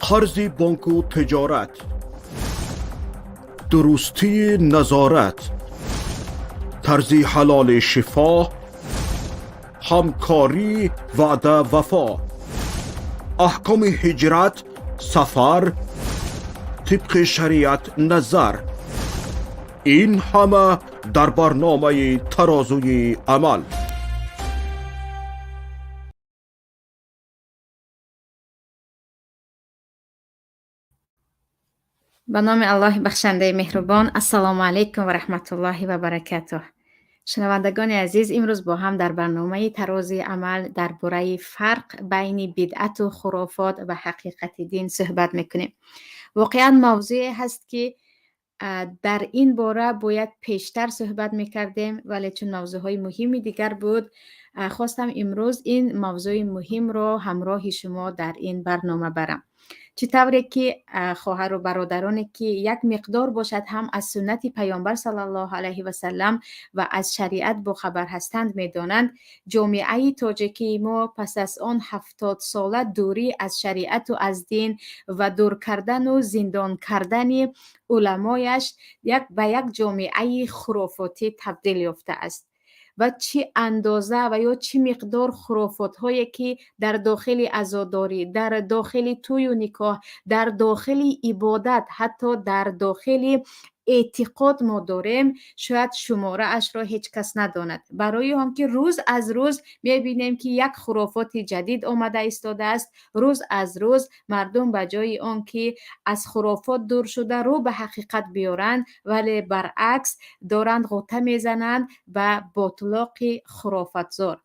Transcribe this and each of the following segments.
Қарзи бонку тиҷорат, дурустии назорат, тарзи ҳалоли шифо, ҳамкорӣ, ваъда, вафо, аҳкоми ҳиҷрат, сафар тибқи шариат назар, ин ҳама дар барномаи «Тарозуи амал». Ба номи Аллоҳи бахшандаи меҳрубон. Ассалому алайкум ва раҳматуллоҳи ва баракатуҳ. Шунавандагони азиз, имрӯз бо ҳам дар барномаи «Тарозуи амал» дар бораи фарқ байни бидъату хурофот ва ҳақиқати дин суҳбат мекунем. Воқеан, мавзӯе ҳаст, ки дар ин бора бояд пештар суҳбат мекардем, вале чун мавзӯъҳои муҳими дигар буд, хостам имрӯз ин мавзӯи муҳимро ҳамроҳи шумо дар ин барнома барам. Чӣ тавре ки хоҳару бародароне, ки як миқдор бошад ҳам аз суннати Паёмбар саллаллоҳу алайҳи васаллам ва аз шариат бохабар ҳастанд, медонанд, ҷомеаи тоҷикии мо пас аз он 70сола дурӣ аз шариату аз дин ва дур кардану зиндон кардани уламояш ба як ҷомеаи хурофотӣ табдил ёфтааст. Ва чӣ андоза ва ё чӣ миқдор хурофотҳое, ки дар дохили азодорӣ, дар дохили тӯю никоҳ, дар дохили ибодат, ҳатто дар дохили эътиқод мо дорем, шояд шумораашро ҳеҷ кас надонад. Барои он ки рӯз аз рӯз мебинем, ки як хурофоти ҷадид омада истодааст. Рӯз аз рӯз мардум ба ҷои он ки аз хурофот дур шуда, рӯ ба ҳақиқат биёранд, вале баръакс доранд, ғӯта мезананд ба ботлоқи хурофатзор.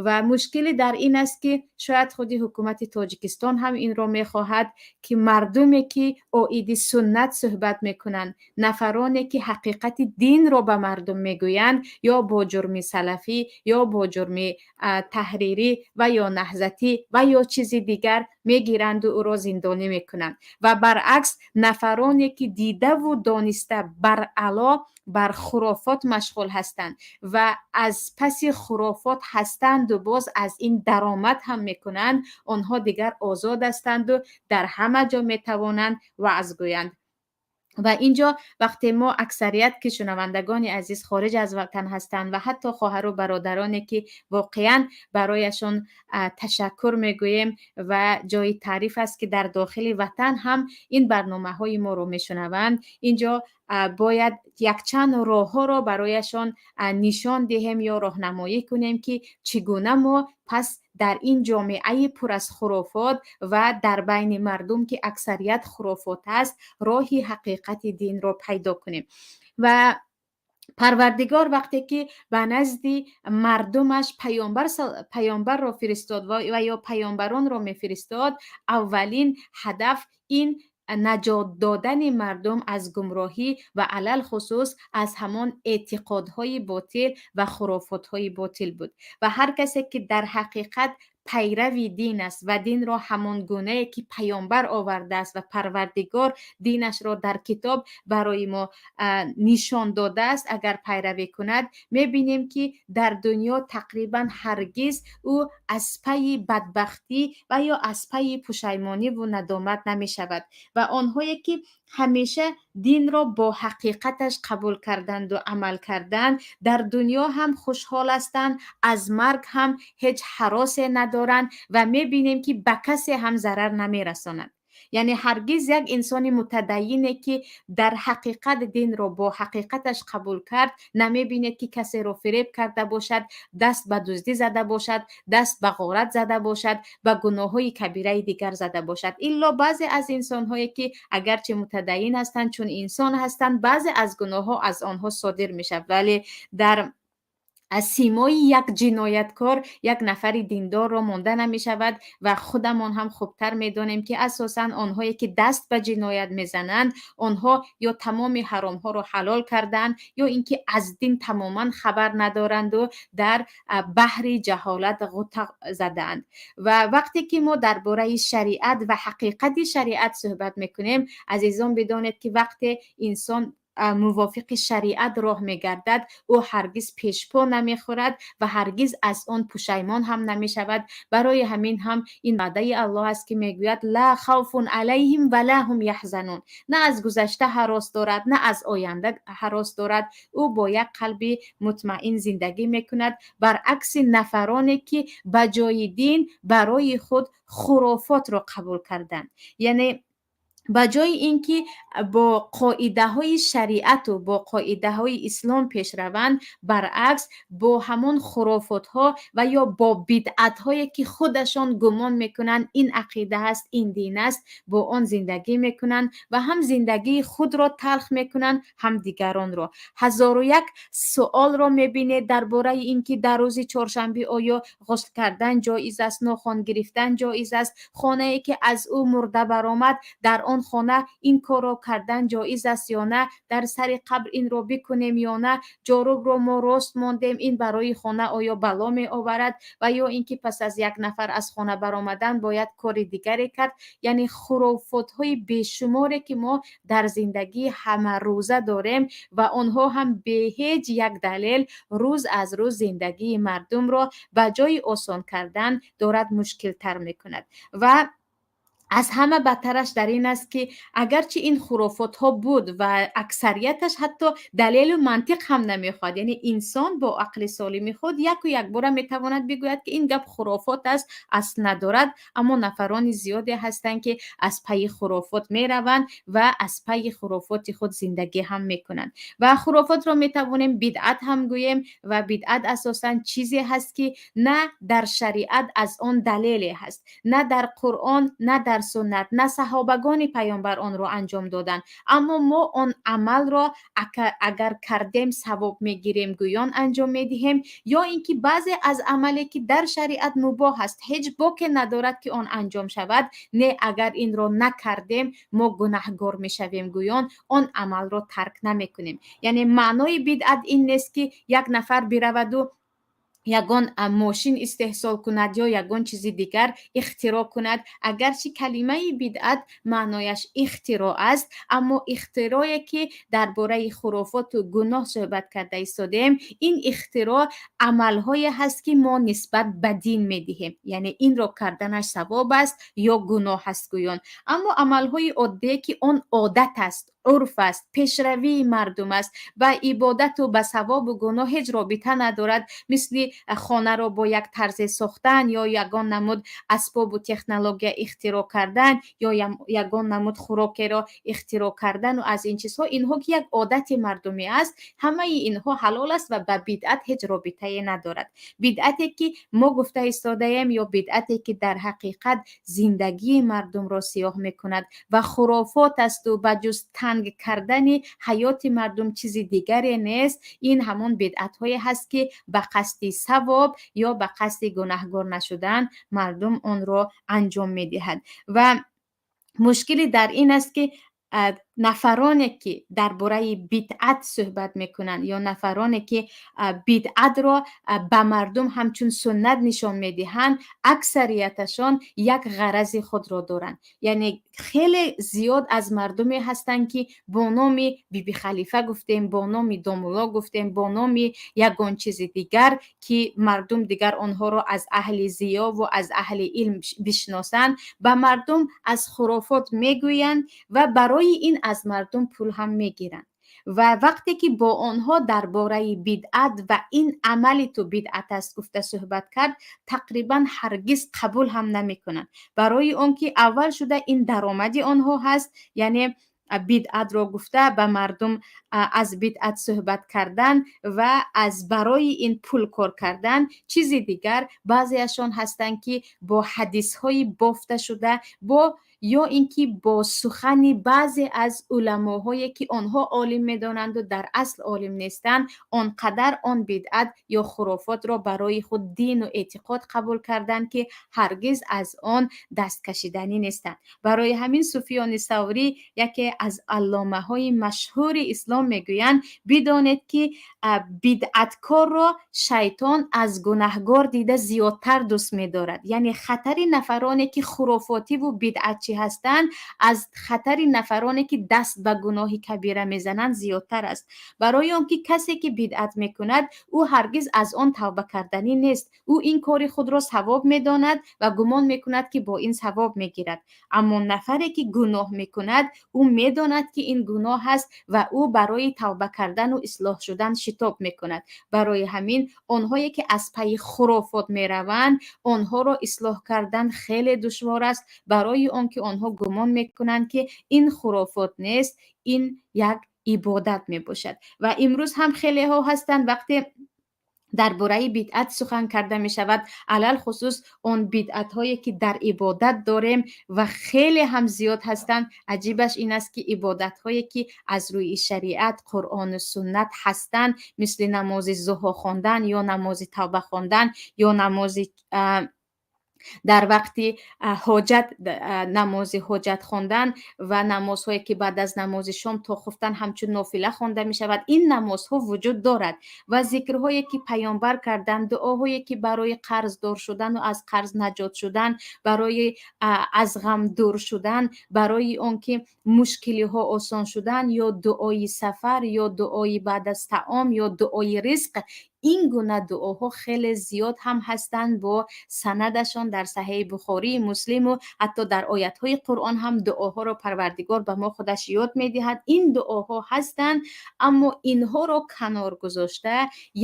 Ва мушкилӣ дар ин аст, ки шояд худи ҳукумати Тоҷикистон ҳам инро мехоҳад, ки мардуме, ки оиди суннат суҳбат мекунанд, нафароне, ки ҳақиқати динро ба мардум мегӯянд, ё бо ҷурми салафӣ, ё бо ҷурми таҳрирӣ ва ё наҳзатӣ ва ё чизи дигар мегиранду ӯро зиндонӣ мекунанд. Ва баръакс, нафароне, ки дидаву дониста баръало бар хурофот машғул ҳастанд ва аз паси хурофот ҳастанду боз аз ин даромад ҳам мекунанд, онҳо дигар озод ҳастанду дар ҳама ҷо метавонанд ваъз гӯянд. Ва инҷо вақте мо аксарият, ки шунавандагони азиз хориҷ аз ватан ҳастанд ва ҳатто хоҳару бародароне, ки воқеан барояшон ташаккур мегӯем ва ҷои таъриф аст, ки дар дохили ватан ҳам ин барномаҳои моро мешунаванд, инҷо бояд якчанд роҳҳоро барояшон нишон диҳем ё роҳнамоӣ кунем, ки чӣ гуна мо пас дар ин ҷомеаи пур аз хурофот ва дар байни мардум, ки аксарият хурофот аст, роҳи ҳақиқати динро пайдо кунем. Ва Парвардигор вақте ки ба назди мардумаш паёмбарро фиристод ва ё паёмбаронро мефиристод, аввалин ҳадаф ин наҷот додани мардум аз гумроҳӣ ва алалхусус аз ҳамон эътиқодҳои ботил ва хурофотҳои ботил буд. Ва ҳар касе, ки дар ҳақиқат пайрави дин аст ва динро ҳамон гунае, ки паёмбар овардааст ва Парвардигор динашро дар китоб барои мо нишон додааст, агар пайравӣ кунад, мебинем, ки дар дунё тақрибан ҳаргиз ӯ аз пайи бадбахтӣ ва ё аз пайи пушаймониву надомат намешавад. Ва онҳое, ки ҳамеша динро бо ҳақиқаташ қабул карданду амал карданд, дар дунё ҳам хушҳол ҳастанд, аз марг ҳам ҳеҷ ҳаросе надоранд ва мебинем, ки ба касе ҳам зарар намерасонанд. Яъне ҳаргиз як инсони мутадайине, ки дар ҳақиқат динро бо ҳақиқаташ қабул кард, намебинед, ки касеро фиреб карда бошад, даст ба дуздӣ зада бошад, даст ба ғорат зада бошад, ба гуноҳҳои кабираи дигар зада бошад. Илло баъзе аз инсонҳое, ки агарчи мутадайин ҳастанд, чун инсон ҳастанд, баъзе аз гуноҳҳо аз онҳо содир мешавад, вале дар аз симои як ҷинояткор як нафари диндорро монда намешавад. Ва худамон ҳам хубтар медонем, ки асосан онҳое, ки даст ба ҷиноят мезананд, онҳо ё тамоми ҳаромҳоро ҳалол карданд, ё ин ки аз дин тамоман хабар надоранду дар баҳри ҷаҳолат ғӯта задаанд. Ва вақте ки мо дар бораи шариат ва ҳақиқати шариат суҳбат мекунем, азизон, бидонед, ки вақте инсон Мувофиқи шариат роҳ мегардад, ӯ ҳаргиз пешпо намехӯрад ва ҳаргиз аз он пушаймон ҳам намешавад. Барои ҳамин ҳам ин ваъдаи Аллоҳ аст, ки мегӯяд: ла хавфун алайҳим ва ла ҳум яҳзанун. На аз гузашта ҳарос дорад, на аз оянда ҳарос дорад. Ӯ бо як қалби мутмаин зиндагӣ мекунад, баръакси нафароне, ки ба ҷои дин барои худ хурофотро қабул карданд. Яъне ба ҷои ин ки бо қоидаҳои шариату бо қоидаҳои ислом пеш раванд, баръакс бо ҳамон хурофотҳо ва ё бо бидъатҳое, ки худашон гумон мекунанд, ин ақида аст, ин дин аст, бо он зиндагӣ мекунанд ва ҳам зиндагии худро талх мекунанд, ҳам дигаронро. Ҳазору як суолро мебинед дар бораи ин ки дар рӯзи чоршанбе оё ғусл кардан ҷоиз аст, нохон гирифтан ҷоиз аст, хонае ки аз ӯ мурда баромад, дар он хона ин корро кардан ҷоиз аст ё на, дар сари қабр инро бикунем ё на, ҷорубро мо рост мондем, ин барои хона оё бало меоварад ва ё ин ки пас аз як нафар аз хона баромадан бояд кори дигаре кард. Яъне хурофотҳои бешуморе, ки мо дар зиндагии ҳамарӯза дорем ва онҳо ҳам бе ҳеҷ як далел рӯз аз рӯз зиндагии мардумро ба ҷои осон кардан дорад мушкилтар мекунад. Ва аз ҳама бадтараш дар ин аст, ки агарчи ин хурофотҳо буд ва аксарияташ ҳатто далелу мантиқ ҳам намехоҳад, яъне инсон бо ақли солими худ яку якбора метавонад бигӯяд, ки ин гап хурофот аст, асл надорад. Аммо нафарони зиёде ҳастанд, ки аз пайи хурофот мераванд ва аз пайи хурофоти худ зиндагӣ ҳам мекунанд. Ва хурофотро метавонем бидъат ҳам гӯем. Ва бидъат асосан чизе ҳаст, ки на дар шариат аз он далеле ҳаст, на дар Қуръон, на дар суннат, на саҳобагони паёмбар онро анҷом доданд, аммо мо он амалро агар кардем, савоб мегирем гӯён анҷом медиҳем, ё ин ки баъзе аз амале, ки дар шариат мубоҳ аст, ҳеҷ боке надорад, ки он анҷом шавад, не, агар инро накардем, мо гунаҳгор мешавем гӯён он амалро тарк намекунем. Яъне маънои бидъат ин нест, ки як нафар бираваду ягон мошин истеҳсол кунад ё ягон чизи дигар ихтироъ кунад. Агарчи калимаи бидъат маънояш ихтироъ аст, аммо ихтироъе, ки дар бораи хурофоту гуноҳ суҳбат карда истодаем, ин ихтироъ амалҳое ҳаст, ки мо нисбат ба дин медиҳем, яъне инро карданаш савоб аст ё гуноҳ аст гӯён. Аммо амалҳои оддие, ки он одат аст, урф аст, пешравии мардум аст, ба ибодату ба савобу гуноҳ ҳеҷ робита надорад, мисли хонаро бо як тарзе сохтан ё ягон намуд асбобу технология ихтироъ кардан ё ягон намуд хӯрокеро ихтироъ кардану аз ин чизҳо, инҳо ки як одати мардумӣ аст, ҳамаи инҳо ҳалол аст ва ба бидъат ҳеҷ робитае надорад. Бидъате, ки мо гуфта истодаем, ё бидъате, ки дар ҳақиқат зиндагии мардумро сиёҳ мекунад ва хурофот асту ба ҷуз танг кардани ҳаёти мардум чизи дигаре нест, ин ҳамон бидъатҳое ҳаст, ки ба қасди савоб ё ба қасди гунаҳгор нашудан мардум онро анҷом медиҳад. Ва мушкилӣ дар ин аст, ки нафароне, ки дар бораи бидъат суҳбат мекунанд ё нафароне, ки бидъатро ба мардум ҳамчун суннат нишон медиҳанд, аксарияташон як ғарази худро доранд. Яъне хеле зиёд аз мардуме ҳастанд, ки бо номи Биби Халифа гуфтем, бо номи домулло гуфтем, бо номи ягон чизи дигар, ки мардум дигар онҳоро аз аҳли зиёву аз аҳли илм бишносанд, ба мардум аз хурофот мегӯянд ва барои ин аз мардум пул ҳам мегиранд. Ва вақте ки бо онҳо дар бораи бидъат ва ин амали ту бидъат аст гуфта суҳбат кард, тақрибан ҳаргиз қабул ҳам намекунанд, барои он ки аввал шуда ин даромади онҳо ҳаст. Яъне бидъатро гуфта ба мардум аз бидъат суҳбат кардан ва аз барои ин пул кор кардан. Чизи дигар, баъзеашон ҳастанд, ки бо ҳадисҳои бофта шуда, бо ё ин ки бо сухани баъзе аз уламоҳое, ки онҳо олим медонанду дар асл олим нестанд, он қадар он бидъат ё хурофотро барои худ дину эътиқод қабул карданд, ки ҳаргиз аз он дасткашиданӣ нестанд. Барои ҳамин Суфиёни Саврӣ, яке аз алломаҳои машҳури ислом, мегӯянд: «Бидонед, ки бидъаткорро шайтон аз гунаҳгор дида зиёдтар дӯст медорад». Яъне хатари нафароне, ки хурофотиву бидъатчӣ бидъатчӣ ҳастанд, аз хатари нафароне, ки даст ба гуноҳи кабира мезананд, зиёдтар аст. Барои он ки касе, ки бидъат мекунад, ӯ ҳаргиз аз он тавба карданӣ нест. Ӯ ин кори худро савоб медонад ва гумон мекунад, ки бо ин савоб мегирад. Аммо нафаре, ки гуноҳ мекунад, ӯ медонад, ки ин гуноҳ аст ва ӯ барои тавба кардану ислоҳ шудан шитоб мекунад. Барои ҳамин онҳое, ки аз пайи хурофот мераванд, онҳоро ислоҳ кардан хеле душвор аст, барои он ки онҳо гумон мекунанд, ки ин хурофот нест, ин як ибодат мебошад. Ва имрӯз ҳам хелеҳо ҳастанд, вақте дар бораи бидъат сухан карда мешавад, алалхусус он бидъатҳое, ки дар ибодат дорем ва хеле ҳам зиёд ҳастанд. Аҷибаш ин аст, ки ибодатҳое, ки аз рӯи шариат, Қуръону суннат ҳастанд, мисли намози зуҳо хондан ё намози тавба хондан ё намози дар вақти ҳоҷат, намози ҳоҷат хондан ва намозҳое, ки баъд аз намози шом то хуфтан ҳамчун нофила хонда мешавад, ин намозҳо вуҷуд дорад ва зикрҳое, ки паёмбар карданд, дуоҳое, ки барои қарздор шудану аз қарз наҷот шудан, барои аз ғам дур шудан, барои он ки мушкилиҳо осон шудан, ё дуои сафар, ё дуои баъд аз таом, ё дуои ризқ, ин гуна дуоҳо хеле зиёд ҳам ҳастанд бо санадашон дар Саҳеҳи Бухории Муслиму ҳатто дар оятҳои Қуръон ҳам дуоҳоро Парвардигор ба мо худаш ёд медиҳад. Ин дуоҳо ҳастанд, аммо инҳоро канор гузошта,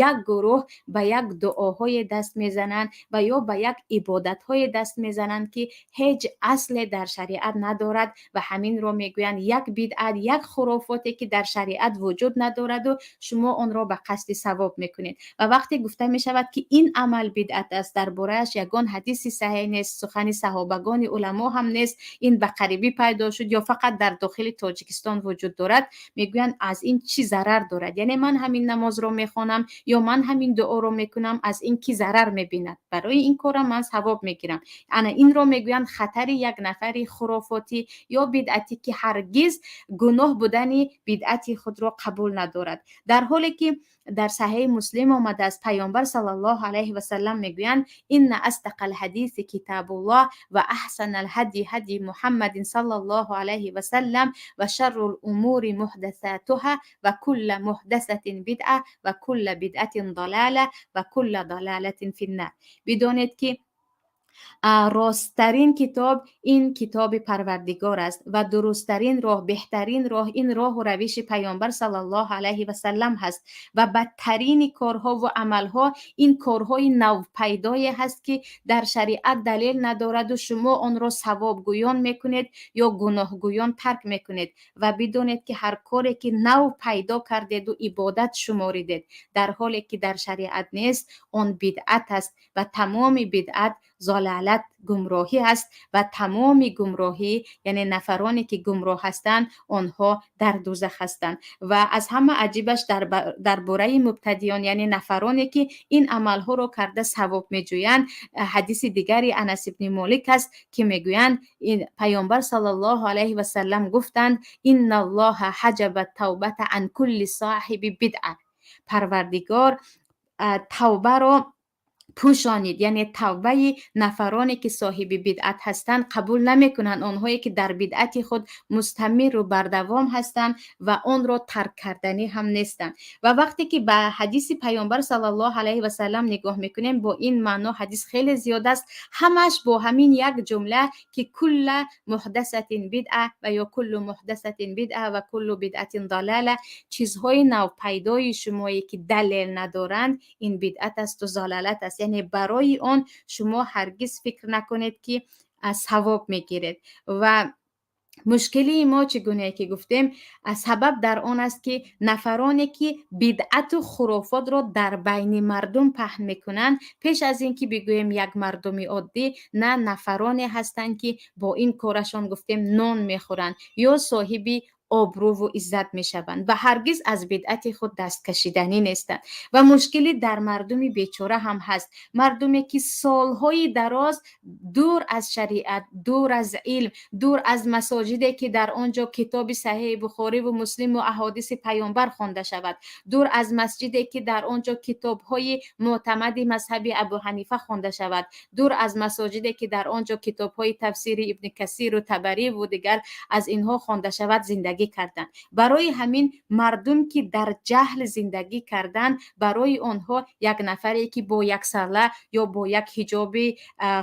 як гурӯҳ ба як дуоҳое даст мезананд ва ё ба як ибодатҳое даст мезананд, ки ҳеҷ асле дар шариат надорад, ва ҳаминро мегӯянд як бидъат, як хурофоте, ки дар шариат вуҷуд надораду шумо онро ба қасди савоб мекунед. Ва вақте гуфта мешавад, ки ин амал бидъат аст, дар борааш ягон ҳадиси саҳеҳ нест, сухани саҳобагони уламо ҳам нест, ин ба қарибӣ пайдо шуд ё фақат дар дохили Тоҷикистон вуҷуд дорад, мегӯянд: аз ин чӣ зарар дорад? Яъне ман ҳамин намозро мехонам ё ман ҳамин дуоро мекунам, аз ин кӣ зарар мебинад? Барои ин корам ман савоб мегирам. Ана инро мегӯянд хатари як нафари хурофотӣ ё бидъатӣ, ки ҳаргиз гуноҳ будани бидъати худро қабул надорад. Дар ҳоле ки дар Саҳеҳи Муслим омадааст, паёмбар саллаллоҳу алайҳи васаллам мегӯянд: «Инна асдақал ҳадиси китобуллоҳ ва аҳсанал ҳадйи ҳадйи Муҳаммадин саллаллоҳу алайҳи васаллам ва шаррул умури муҳдасатуҳа ва кулла муҳдасатин бидъа ва кулла бидъатин далала ва кулла далалатин финнар». Бидонед, ки росттарин китоб ин китоби Парвардигор аст ва дурусттарин роҳ, беҳтарин роҳ ин роҳу равиши паёмбар саллаллоҳу алайҳи васаллам ҳаст ва бадтарини корҳову амалҳо ин корҳои навпайдое ҳаст, ки дар шариат далел надораду шумо онро савобгӯён мекунед ё гуноҳгӯён тарк мекунед. Ва бидонед, ки ҳар коре, ки нав пайдо кардеду ибодат шуморидед, дар ҳоле ки дар шариат нест, он бидъат аст ва тамоми бидъат залолат, гумроҳӣ аст ва тамоми гумроҳӣ, яъне нафароне, ки гумроҳ ҳастанд, онҳо дар дӯзах ҳастанд. Ва аз ҳама аҷибаш дар бораи мубтадиён, яъне нафароне, ки ин амалҳоро карда савоб меҷӯянд, ҳадиси дигари Анас ибни Молик аст, ки мегӯянд, паёмбар саллаллоҳу алайҳи васаллам гуфтанд: «Инналлоҳа ҳаҷаба тавбата ан кулли соҳиби бидъа». Парвардигор тавбаро пӯшонид, яъне тавбаи нафароне, ки соҳиби бидъат ҳастанд, қабул намекунанд, онҳое, ки дар бидъати худ мустамиру бардавом ҳастанд ва онро тарк карданӣ ҳам нестанд. Ва вақте ки ба ҳадиси паёмбар саллаллоҳу алайҳи васаллам нигоҳ мекунем, бо ин маъно ҳадис хеле зиёд аст, ҳамаш бо ҳамин як ҷумла, ки кулла муҳдасатин бидъа ва ё куллу муҳдасатин бидъа ва куллу бидъатин далала. Чизҳои навпайдои шумое, ки далел надоранд, ин бидъат асту залолат аст. Яъне барои он шумо ҳаргиз фикр накунед, ки савоб мегиред. Ва мушкилии мо, чӣ гунае ки гуфтем, сабаб дар он аст, ки нафароне, ки бидъату хурофотро дар байни мардум паҳн мекунанд, пеш аз ин ки бигӯем як мардуми оддӣ, на нафароне ҳастанд, ки бо ин корашон, гуфтем, нон мехӯранд ё соҳиби Обрӯву иззат мешаванд ва ҳаргиз аз бидъати худ дасткашиданӣ нестанд. Ва мушкилӣ дар мардуми бечора ҳам ҳаст, мардуме ки солҳои дароз дур аз шариат, дур аз илм, дур аз масоҷиде ки дар он ҷо китоби Саҳеҳи Бухориву Муслиму аҳодиси Паёмбар хонда шавад, дур аз масҷиде ки дар он ҷо китобҳои мӯътамади мазҳаби Абӯҳанифа хонда шавад, дур аз масоҷиде ки дар он ҷо китобҳои тафсири Ибни Касиру Табариву дигар аз инҳо хонда шавад, зиндагӣ карданд. Барои ҳамин мардум ки дар ҷаҳл зиндагӣ карданд, барои онҳо як нафаре ки бо як салла ё бо як ҳиҷоби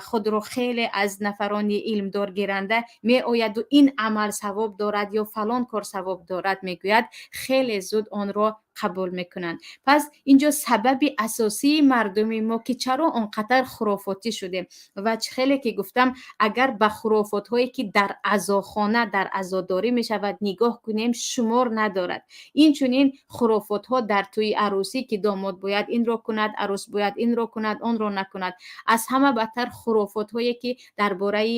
худро хеле аз нафарони илмдор гиранда меояду ин амал савоб дорад ё фалон кор савоб дорад мегӯяд, хеле зуд онро қабул мекунанд. Пас инҷо сабаби асосии мардуми мо ки чаро он қадар хурофотӣ шудем ва чӣ хеле ки гуфтам, агар ба хурофотҳое ки дар азохона, дар азодорӣ мешавад, нигоҳ кунем, шумор надорад. Инчунин хурофотҳо дар тӯи арӯсӣ, ки домод бояд инро кунад, арӯс бояд инро кунад, онро накунад. Аз ҳама бадтар хурофотҳое ки дар бораи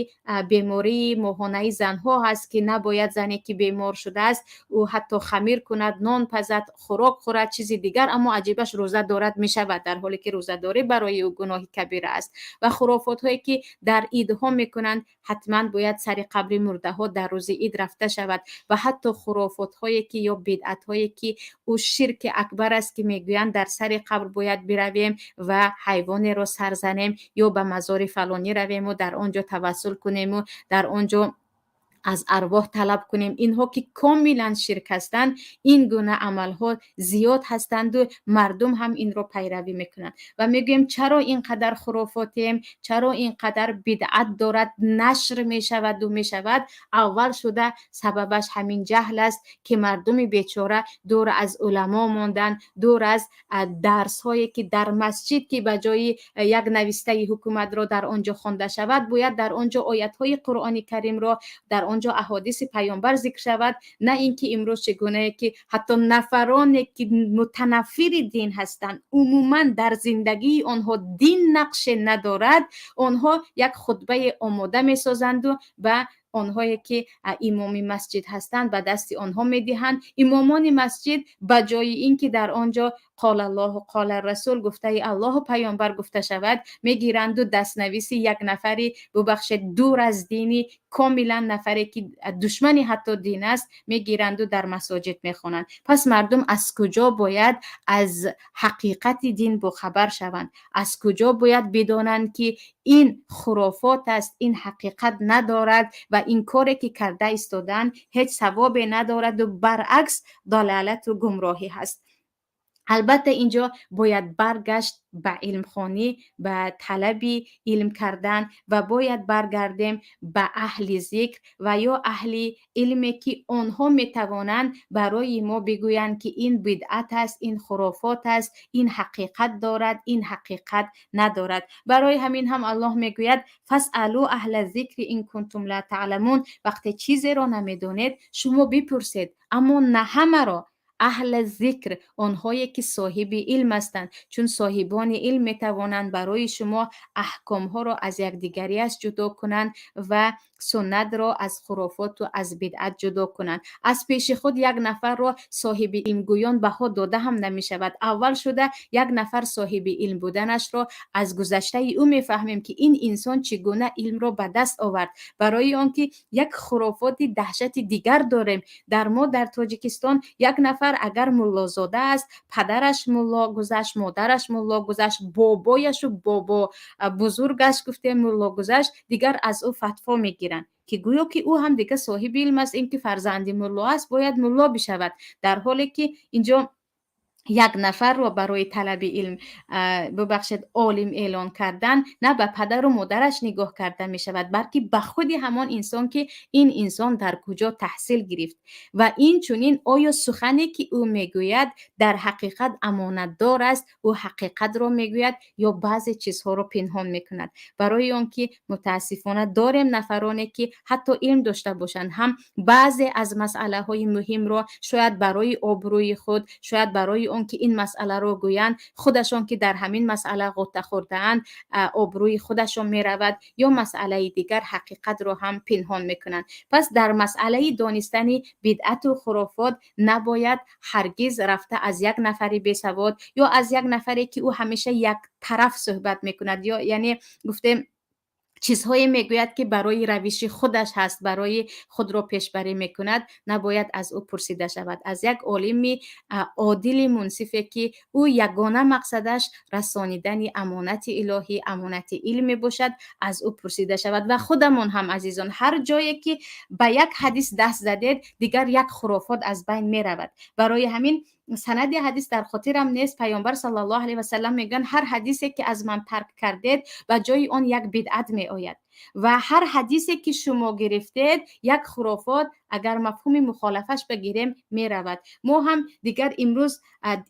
бемории моҳонаи занҳо ҳаст, ки набояд зане ки бемор шудааст, ӯ ҳатто хамир кунад, нон пазад, хӯрок хӯрад, чизи дигар, аммо аҷибаш рӯза дорад мешавад, дар ҳоле ки рӯзадорӣ барои ӯ гуноҳи кабира аст. Ва хурофотҳое ки дар идҳо мекунанд, ҳатман бояд сари қабри мурдаҳо дар рӯзи ид рафта шавад. Ва ҳатто хурофотҳое ки ё бидъатҳое ки ӯ ширки акбар аст, ки мегӯянд дар сари қабр бояд биравем ва ҳайвонеро сар занем ё ба мазори фалонӣ равему дар он ҷо тавассул кунему дар он ҷо аз арвоҳ талаб кунем, инҳо ки комилан ширк ҳастанд. Ин гуна амалҳо зиёд ҳастанду мардум ҳам инро пайравӣ мекунанд. Ва мегӯем, чаро ин қадар хурофотем, чаро ин қадар бидъат дорад нашр мешаваду мешавад? Аввал шуда сабабаш ҳамин ҷаҳл аст, ки мардуми бечора дур аз уламо монданд, дур аз дарсҳое ки дар масҷид, ки ба ҷои як навистаи ҳукуматро дар он ҷо хонда шавад, бояд дар он ҷо оятҳои Қуръони Каримро, дар он ҷо аҳодиси Паёмбар зикр шавад, на ин ки имрӯз чӣ гунае ки ҳатто нафароне ки мутанаффири дин ҳастанд, умуман дар зиндагии онҳо дин нақше надорад, онҳо як хутбае омода месозанду ба онҳое ки имоми масҷид ҳастанд, ба дасти онҳо медиҳанд. Имомони масҷид ба ҷои ин ки дар он ҷо қолаллоҳу қола расул, гуфтаи Аллоҳу Паёмбар гуфта шавад, мегиранду дастнависи як нафари, бубахшед, дур аз дини комилан, нафаре ки душмани ҳатто дин аст, мегиранду дар масоҷид мехонанд. Пас мардум аз куҷо бояд аз ҳақиқати дин бохабар шаванд? Аз куҷо бояд бидонанд, ки ин хурофот аст, ин ҳақиқат надорад ва ин коре ки карда истодаанд, ҳеҷ савобе надораду баръакс далолату гумроҳӣ ҳаст? Албатта, инҷо бояд баргашт ба илмхонӣ, ба талаби илм кардан ва бояд баргардем ба аҳли зикр ва ё аҳли илме, ки онҳо метавонанд барои мо бигӯянд, ки ин бидъат аст, ин хурофот аст, ин ҳақиқат дорад, ин ҳақиқат надорад. Барои ҳамин ҳам Аллоҳ мегӯяд: فاسألوا أهل الذكر إن كنتم لا تعلمون. Вақте чизеро намедонед, шумо бипурсед, аммо на ҳамаро, аҳли зикр, онҳое ки соҳиби илм ҳастанд, чун соҳибони илм метавонанд барои шумо аҳкомҳоро аз якдигариаш ҷудо кунанд ва суннатро аз хурофоту аз бидъат ҷудо кунанд. Аз пеши худ як нафарро соҳиби илмгӯён баҳо дода ҳам намешавад. Аввал шуда як нафар соҳиби илм буданашро аз гузаштаи ӯ мефаҳмем, ки ин инсон чӣ гуна илмро ба даст овард. Барои он ки як хурофоти даҳшати дигар дорем дар мо, дар Тоҷикистон: як нафар агар муллозода аст, падараш мулло гузашт, модараш мулло гузашт, бобояшу бобо бузургаш гуфтем мулло гузашт, дигар аз ӯ фатво мегиранд, ки гӯё ки ӯ ҳам дигар соҳиби илм аст. Ин ки фарзанди мулло аст, бояд мулло бишавад. Дар ҳоле ки инҷо як нафарро барои талаби илм, бубахшед, олим эълон кардан на ба падару модараш нигоҳ карда мешавад, балки ба худи ҳамон инсон, ки ин инсон дар куҷо таҳсил гирифт ва инчунин оё сухане ки ӯ мегӯяд, дар ҳақиқат амонатдор аст, ӯ ҳақиқатро мегӯяд ё баъзе чизҳоро пинҳон мекунад. Барои он ки мутаассифона дорем нафароне ки ҳатто илм дошта бошанд ҳам, баъзе аз масъалаҳои муҳимро шояд барои обрӯи худ, шояд барои он Он ки ин масъаларо гӯянд, худашон ки дар ҳамин масъала ғӯта хӯрдаанд, обрӯи худашон меравад ё масъалаи дигар, ҳақиқатро ҳам пинҳон мекунанд. Пас дар масъалаи донистани бидъату хурофот набояд ҳаргиз рафта аз як нафари бесавод ё аз як нафаре, ки ӯ ҳамеша як тараф суҳбат мекунад ё, яъне гуфтем, чизҳое мегӯяд, ки барои равиши худаш ҳаст, барои худро пешбарӣ мекунад, набояд аз ӯ пурсида шавад. Аз як олими одили мунсифе, ки ӯ ягона мақсадаш расонидани амонати илоҳӣ, амонати илм мебошад, аз ӯ пурсида шавад. Ва худамон ҳам, азизон, ҳар ҷое ки ба як ҳадис даст задед, дигар як хурофот аз байн меравад. Барои ҳамин санади ҳадис дар хотирам нест, Паёмбар саллаллоҳу алайҳи васаллам мегӯянд: «Ҳар ҳадисе ки аз ман тарк кардед, ба ҷои он як бидъат меояд ва ҳар ҳадисе ки шумо гирифтед, як хурофот, агар мафҳуми мухолафаш бигирем, меравад». Мо ҳам дигар имрӯз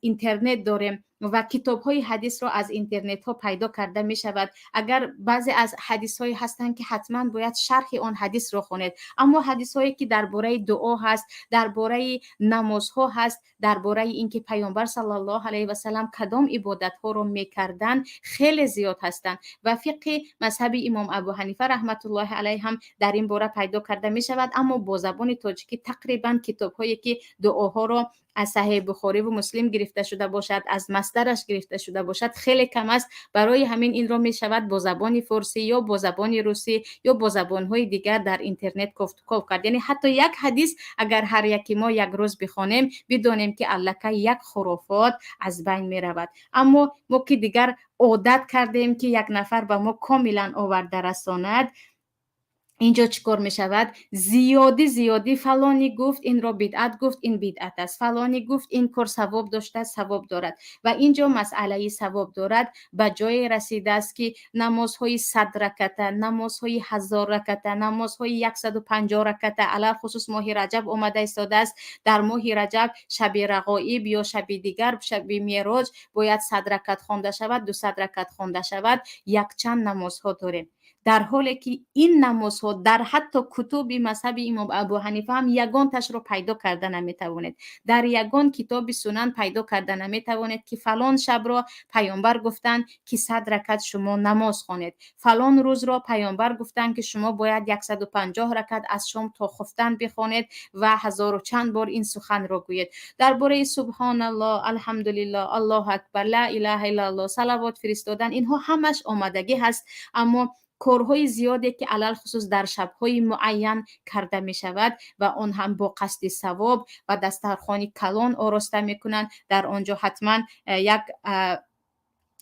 интернет дорем ва китобҳои ҳадисро аз интернетҳо пайдо карда мешавад. Агар баъзе аз ҳадисҳое ҳастанд, ки ҳатман бояд шарҳи он ҳадисро хонед, аммо ҳадисҳое ки дар бораи дуо ҳаст, дар бораи намозҳо ҳаст, дар бораи ин ки Паёмбар саллаллоҳу алайҳи васаллам кадом ибодатҳоро мекарданд, хеле зиёд ҳастанд ва фиқҳи мазҳаби имом Абу Ҳанифа раҳматуллоҳи алайҳ ҳам дар ин бора пайдо карда мешавад. Аммо бо забони тоҷикӣ тақрибан китобҳое ки дуоҳоро аз Саҳеҳи Бухориву Муслим гирифта шуда бошад, аз масдараш гирифта шуда бошад, хеле кам аст. Барои ҳамин инро мешавад бо забони форсӣ ё бо забони русӣ ё бо забонҳои дигар дар интернет кофтуков кард. Яъне ҳатто як ҳадис агар ҳар яки мо як рӯз бихонем, бидонем, ки аллакай як хурофот аз байн меравад. Аммо мо ки дигар одат кардем, ки як нафар ба мо комилан оварда расонад, инҷо чӣ кор мешавад? Зиёдӣ зиёдӣ фалонӣ гуфт, инро бидъат гуфт, ин бидъат аст, фалонӣ гуфт, ин кор савоб доштааст, савоб дорад. Ва инҷо масъалаи савоб дорад ба ҷое расидааст, ки намозҳои 100 раката, намозҳои 1000 раката, намозҳои 150 раката, алалхусус моҳи Раҷаб омада истодааст. Дар моҳи Раҷаб шаби Рағоиб ё шаби дигар, шаби Мероҷ, бояд 100 ракат хонда шавад, 200 ракат хонда шавад. Якчанд намозҳо дорем, дар ҳоле ки ин намозҳо дар ҳатто кутуби мазҳаби имом Абу Ҳанифа ҳам ягонташро пайдо карда наметавонед, дар ягон китоби сунан пайдо карда наметавонед, ки фалон шабро Паёмбар гуфтанд, ки 100 ракат шумо намоз хонед, фалон рӯзро Паёмбар гуфтанд, ки шумо бояд 150 ракат аз шом то хуфтан бихонед ва ҳазору чанд бор ин суханро гӯед. Дар бораи субҳоналлоҳ, алҳамдулиллоҳ, аллоҳу акбар, ла илаҳа иллаллоҳ, салавот фиристодан, инҳо ҳамаш омадагӣ ҳаст. Аммо корҳои зиёде ки алалхусус дар шабҳои муайян карда мешавад ва он ҳам бо қасди савоб ва дастархони калон ороста мекунанд, дар он ҷо ҳатман як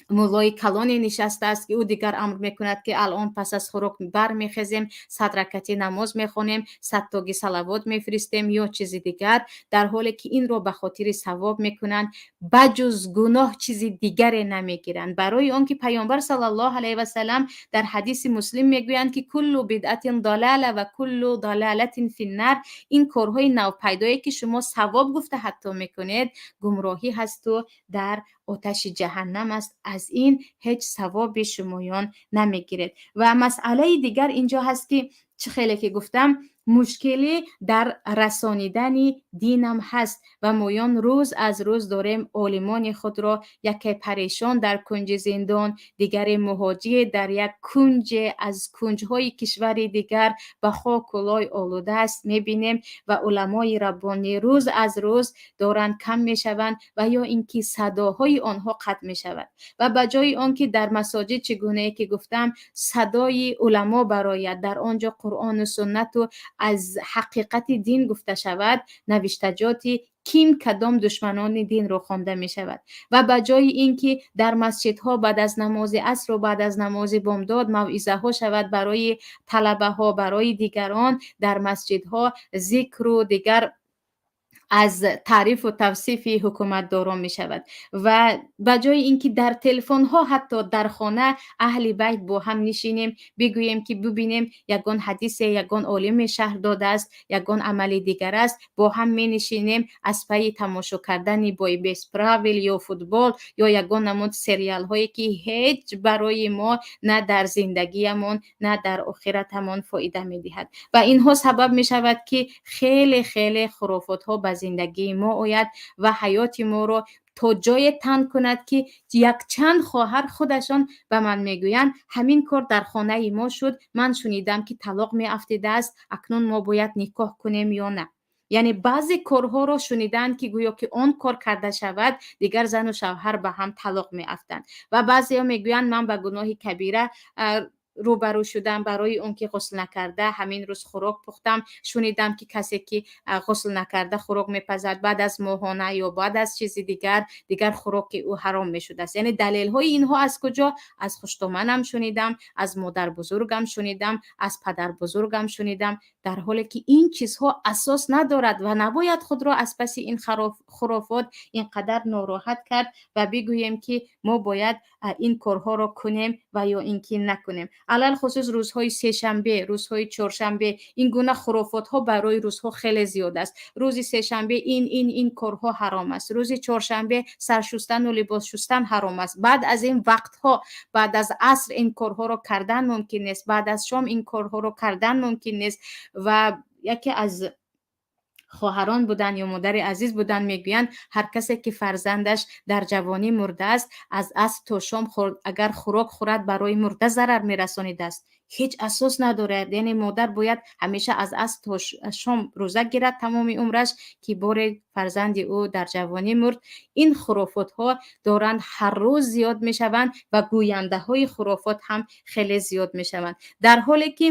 муллои калоне нишастааст, ки ӯ дигар амр мекунад, ки алон пас аз хӯрок бармехезем, 100 ракати намоз мехонем, садтоги салавот мефиристем ё чизи дигар, дар ҳоле ки инро ба хотири савоб мекунанд, ба ҷуз гуноҳ чизи дигаре намегиранд. Барои он ки Паёмбар саллаллоҳу алайҳи васалам дар ҳадиси Муслим мегӯянд, ки كل بدعة ضلالة وكل ضلالة في النار. Ин корҳои навпайдое, ки шумо савоб гуфта ҳатто мекунед, гумроҳӣ ҳасту дар оташи ҷаҳаннам аст, аз ин ҳеҷ савоби шумоён намегиред. Ва масъалаи дигар инҷо ҳаст, ки чӣ хеле ки гуфтам, мушкилӣ дар расонидани динам ҳаст ва моён рӯз аз рӯз дорем олимони худро, яке парешон дар кунҷи зиндон, дигаре муҳоҷир дар як кунҷе аз кунҷҳои кишвари дигар ба хоку лой олуда аст, мебинем. Ва уламои раббонӣ рӯз аз рӯз доранд кам мешаванд ва ё ин ки садоҳои онҳо қатъ мешавад ва ба ҷои он ки дар масоҷид, чӣ гунае ки гуфтам, садои уламо барояд, дар он ҷо Қуръону суннату аз ҳақиқати дин гуфта шавад, навиштаҷоти ким кадом душманони динро хонда мешавад. Ва ба ҷои ин ки дар масҷидҳо баъд аз намози асру баъд аз намози бомдод мавъизаҳо шавад барои талабаҳо, барои дигарон, дар масҷидҳо зикру дигар аз таърифу тавсифи ҳукуматдорон мешавад. Ва ба ҷои ин ки дар телефонҳо, ҳатто дар хона аҳли байт бо ҳам нишинем, бигӯем, ки бибинем, ягон ҳадисе, ягон олиме шарҳ додааст, ягон амали дигар аст, бо ҳам менишинем, аз пайи тамошо кардани «Бой без правил» ё футбол ё ягон намуд сериалҳое, ки ҳеҷ барои мо на дар зиндагиямон, на дар охиратамон фоида медиҳад. Ва инҳо сабаб мешавад, ки хеле хеле хурофотҳо ба зиндагии мо ояд ва ҳаёти моро То ҷое танг кунад, ки якчанд хоҳар худашон ба ман мегӯянд: «Ҳамин кор дар хонаи мо шуд, ман шунидам, ки талоқ меафтидааст, акнун мо бояд никоҳ кунем ё на?» Яъне баъзе корҳоро шуниданд, ки гӯё ки он кор карда шавад, дигар зану шавҳар ба ҳам талоқ меафтанд. Ва баъзеҳо мегӯянд: «Ман ба гуноҳи кабира рӯбарӯ шудам, барои он ки ғусл накарда ҳамин рӯз хӯрок пухтам. Шунидам, ки касе ки ғусл накарда хӯрок мепазад, баъд аз моҳона ё баъд аз чизи дигар, дигар хӯроки ӯ ҳаром мешудааст». Яъне далелҳои инҳо аз куҷо? Аз хуштоманам шунидам, аз модарбузургам шунидам, аз падарбузургам шунидам. Дар ҳоле ки ин чизҳо асос надорад ва набояд худро аз паси ин хурофот ин қадар нороҳат кард ва бигӯем, ки мо бояд ин корҳоро кунем ва ё ин ки накунем. Алалхусус рӯзҳои сешанбе, рӯзҳои чоршанбе ин гуна хурофотҳо барои рӯзҳо хеле зиёд аст. Рӯзи сешанбе ин корҳо ҳаром аст, рӯзи чоршанбе саршустану либос шустан ҳаром аст, баъд аз ин вақтҳо, баъд аз аср ин корҳоро кардан мумкин нест, баъд аз шом ин корҳоро кардан мумкин нест. Ва яке аз хоҳарон буданд ё модари азиз буданд, мегӯянд: ҳар касе ки фарзандаш дар ҷавонӣ мурдааст, аз аср то шом агар хӯрок хӯрад, барои мурда зарар мерасонидааст. Ҳеҷ асос надорад. Яъне модар бояд ҳамеша аз аср то шом рӯза гирад тамоми умраш, ки боре фарзанди ӯ дар ҷавонӣ мурд. Ин хурофотҳо доранд ҳар рӯз зиёд мешаванд ва гӯяндаҳои хурофот ҳам хеле зиёд мешаванд. Дар ҳоле ки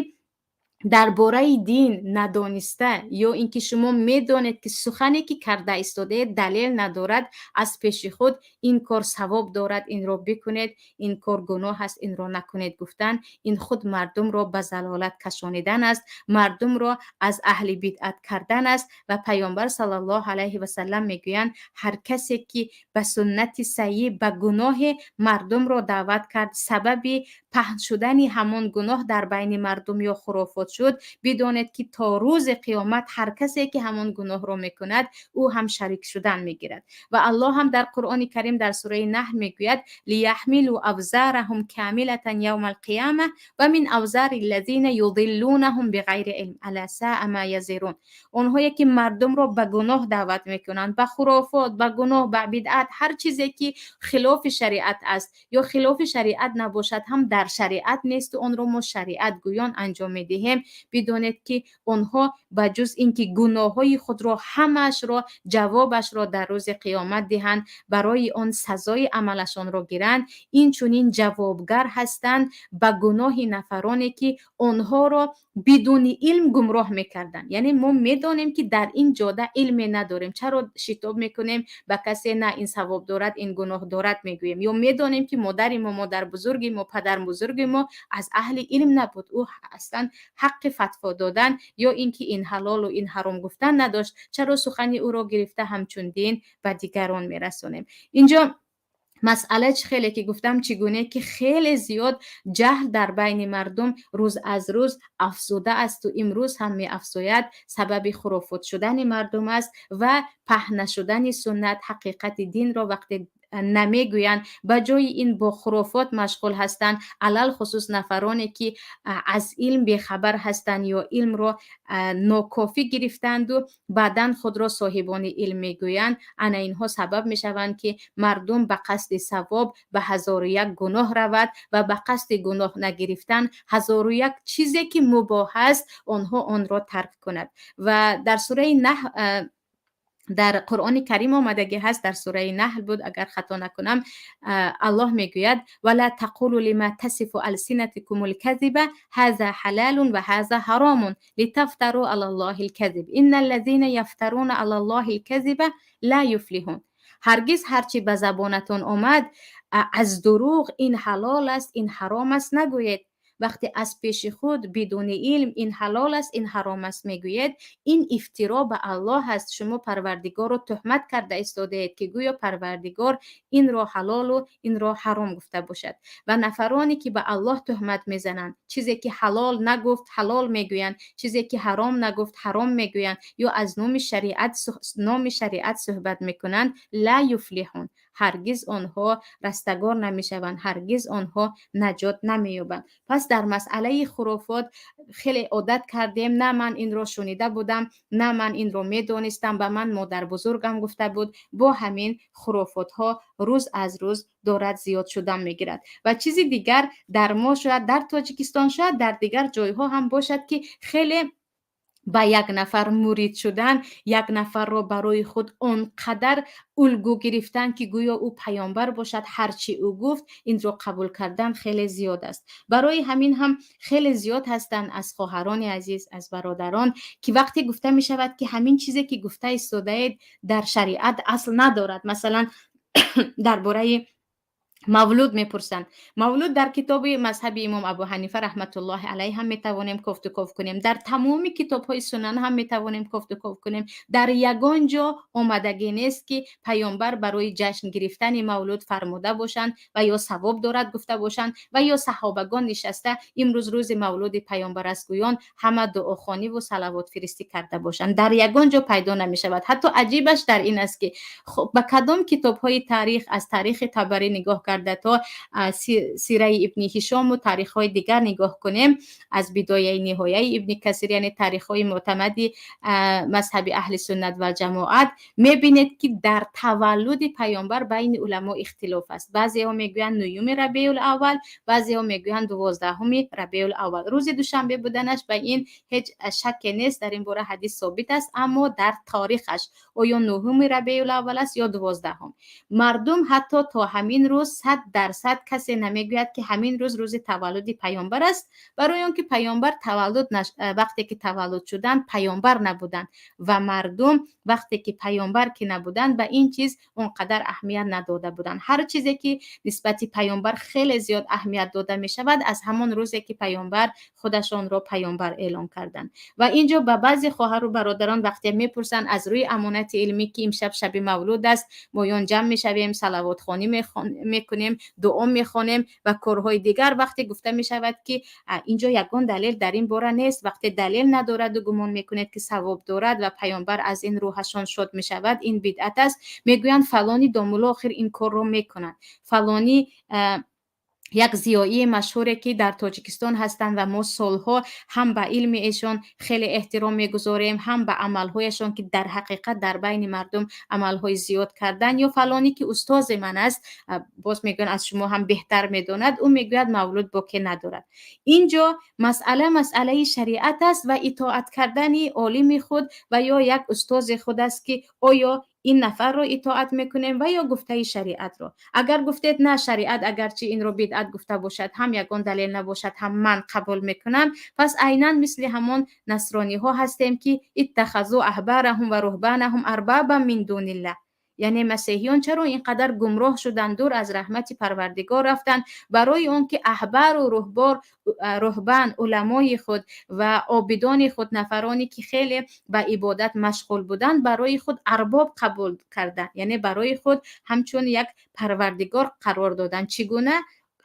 дар бораи дин надониста ё ин ки шумо медонед, ки сухане ки карда истодаед, далел надорад, аз пеши худ ин кор савоб дорад, инро бикунед, ин кор гуноҳ аст, инро накунед гуфтан, ин худ мардумро ба залолат кашонидан аст, мардумро аз аҳли бидъат кардан аст. Ва Паёмбар саллаллоҳу алайҳи васаллам мегӯянд: ҳар касе ки ба суннати саййӣ, ба гуноҳе мардумро даъват кард, сабаби паҳн шудани ҳамон гуноҳ дар байни мардум ё хурофот шуд, бидонед, ки то рӯзи қиёмат ҳар касе ки ҳамон гуноҳро мекунад, ӯ ҳам шарик шудан мегирад. Ва Аллоҳ ҳам дар Қуръони Карим дар сураи Наҳл мегӯяд: ليحملوا أوزارهم كاملة يوم القيامة ومن أوزار الذين يضلونهم بغير علم ألا ساء ما يزرون. Онҳое ки мардумро ба гуноҳ даъват мекунанд, ба хурофот, ба гуноҳ, ба бидъат, ҳар чизе ки хилофи шариат аст ё хилофи шариат набошад ҳам, дар шариат несту онро мо шариат гӯён анҷом медиҳем, бидонед, ки онҳо ба ҷуз ин ки гуноҳҳои худро ҳамаашро ҷавобашро дар рӯзи қиёмат диҳанд, барои он сазои амалашонро гиранд, инчунин ҷавобгар ҳастанд ба гуноҳи нафароне ки онҳоро бидуни илм гумроҳ мекарданд. Яъне мо медонем, ки дар ин ҷода илме надорем, чаро шитоб мекунем ба касе, на ин савоб дорад, ин гуноҳ дорад мегӯем? Ё медонем, ки модари мо, модарбузурги мо, падарбузурги мо аз аҳли илм набуд, ӯ аслан ҳаққи фатво додан ё ин ки ин ҳалолу ин ҳаром гуфтан надошт, чаро сухани ӯро гирифта ҳамчун дин ба дигарон мерасонем? Инҷо масъала чӣ хеле ки гуфтам, чӣ гуне ки хеле зиёд ҷаҳл дар байни мардум рӯз аз рӯз афзуда асту имрӯз ҳам меафзояд, сабаби хурофот шудани мардум аст ва паҳн нашудани суннат. Ҳақиқати динро вақте намегӯянд, ба ҷои ин бо хурофот машғул ҳастанд, алалхусус нафароне ки аз илм бехабар ҳастанд ё илмро нокофӣ гирифтанду баъдан худро соҳибони илм мегӯянд. Ана инҳо сабаб мешаванд, ки мардум ба қасди савоб ба ҳазору як гуноҳ равад ва ба қасди гуноҳ нагирифтан ҳазору як чизе ки мубоҳ аст, онҳо онро тарк кунад. Ва дар сураи Наҳл, дар Қуръони Карим омадагӣ ҳаст, дар сураи Наҳл буд, агар хато накунам, Аллоҳ мегӯяд: ولا تقولوا لما تصف ألسنتكم الكذب هذا حلال وهذا حرام لتفتروا على الله الكذب إن الذين يفترون على الله الكذب لا يفلحون. Ҳаргиз ҳарчи ба забонатон омад аз дурӯғ, ин ҳалол аст, ин ҳаром аст, нагӯед. Вақте аз пеши худ бидуни илм ин ҳалол аст, ин ҳаром аст мегӯед, ин ифтиро ба Аллоҳ аст. Шумо Парвардигорро тӯҳмат карда истодаед, ки гӯё Парвардигор инро ҳалолу инро ҳаром гуфта бошад. Ва нафароне ки ба Аллоҳ тӯҳмат мезананд, чизе ки ҳалол нагуфт, ҳалол мегӯянд, чизе ки ҳаром нагуфт, ҳаром мегӯянд ё аз номи шариат суҳбат мекунанд, لا يفلحون. Ҳаргиз онҳо растагор намешаванд, ҳаргиз онҳо наҷот намеёбанд. Пас дар масъалаи хурофот хеле одат кардем: на, ман инро шунида будам, на, ман инро медонистам, ба ман модарбузургам гуфта буд. Бо ҳамин хурофотҳо рӯз аз рӯз дорад зиёд шудан мегирад. Ва чизи дигар, дар мо, шояд дар Тоҷикистон, шояд дар дигар ҷойҳо ҳам бошад, ки хеле ба як нафар мурид шудан, як нафарро барои худ он қадар улгӯ гирифтан, ки гӯё ӯ паёмбар бошад, ҳар чӣ ӯ гуфт, инро қабул кардан хеле зиёд аст. Барои ҳамин ҳам хеле зиёд ҳастанд аз хоҳарони азиз, аз бародарон, ки вақте гуфта мешавад, ки ҳамин чизе, ки гуфта истодаед, дар шариат асл надорад, масалан, дар бораи мавлуд мепурсанд. Мавлуд дар китоби мазҳаби имом Абу Ҳанифа раҳматуллоҳи алайҳ ҳам метавонем кофтуков кунем, дар тамоми китобҳои сунан ҳам метавонем кофтуков кунем, дар ягон ҷо омадагӣ нест, ки паёмбар барои ҷашн гирифтани мавлуд фармуда бошанд ва ё савоб дорад гуфта бошанд ва ё саҳобагон нишаста, имрӯз рӯзи мавлуди паёмбар аст гӯён, ҳама дуохониву салавотфиристӣ карда бошанд. Дар ягон ҷо пайдо намешавад. Ҳатто аҷибаш дар ин аст, ки ба кадом китобҳои таърих, аз таърихи Табарӣ нигоҳ карда то сираи Ибни Ҳишому таърихҳои дигар нигоҳ кунем, аз Бидояи Ниҳояи Ибни Касир, яъне таърихҳои мӯътамади мазҳаби аҳли суннат валҷамоат, мебинед, ки дар таваллуди паёмбар байни уламо ихтилоф аст. Баъзеҳо мегӯянд 9-юми рабеул аввал, баъзеҳо мегӯянд 12-уми рабеул аввал. Рӯзи душанбе буданаш ба ин ҳеҷ шакке нест, дар ин бора ҳадис собит аст, аммо дар торихаш оё 9-уми рабеул аввал аст ё 12-ум, мардум ҳатто то ҳамин рӯз 100% касе намегӯяд, ки ҳамин рӯз рӯзи таваллуди паёмбар аст, барои он ки паёмбар таваллуд вақте ки таваллуд шуданд, паёмбар набуданд ва мардум вақте ки паёмбар ки набуданд, ба ин чиз он қадар аҳамият надода буданд. Ҳар чизе ки нисбати паёмбар хеле зиёд аҳамият дода мешавад, аз ҳамон рӯзе ки паёмбар худашонро паёмбар эълон карданд. Ва инҷо ба баъзе хоҳару бародарон вақте мепурсанд аз рӯи амонати илмӣ, ки имшаб шаби мавлуд аст, моён ҷамъ мешавем, салавотхонӣ мекунем, дуо мехонем ва корҳои дигар, вақте гуфта мешавад, ки инҷо ягон далел дар ин бора нест, вақте далел надораду гумон мекунед, ки савоб дорад ва паёмбар аз ин рӯҳашон шод мешавад, ин бидъат аст, мегӯянд: фалони домулло охир ин корро мекунад, фалонӣ. Як зиёии машҳуре, ки дар Тоҷикистон ҳастанд ва мо солҳо ҳам ба илми эшон хеле эҳтиром мегузорем, ҳам ба амалҳояшон, ки дар ҳақиқат дар байни мардум амалҳои зиёд карданд, ё фалонӣ, ки устози ман аст, боз мегӯянд, аз шумо ҳам беҳтар медонад, ӯ мегӯяд, мавлуд боке надорад. Инҷо масъала масъалаи шариат аст ва итоат кардани олими худ ва ё як устози худ аст, ки оё ин нафарро итоат мекунем ва ё гуфтаи шариатро. Агар гуфтед, на, шариат агарчи инро бидъат гуфта бошад ҳам, ягон далел набошад ҳам, ман қабул мекунам, пас айнан мисли ҳамон насрониҳо ҳастем, ки اتخذوا أحبارهم ورهبانهم أربابا من دون الله. Яъне масеҳиён чаро ин қадар гумроҳ шуданд, дур аз раҳмати Парвардигор рафтанд? Барои он ки аҳбару руҳбор, руҳбан, уламои худ ва обидони худ, нафароне ки хеле ба ибодат машғул буданд, барои худ арбоб қабул карданд, яъне барои худ ҳамчун як парвардигор қарор доданд. Чӣ гуна?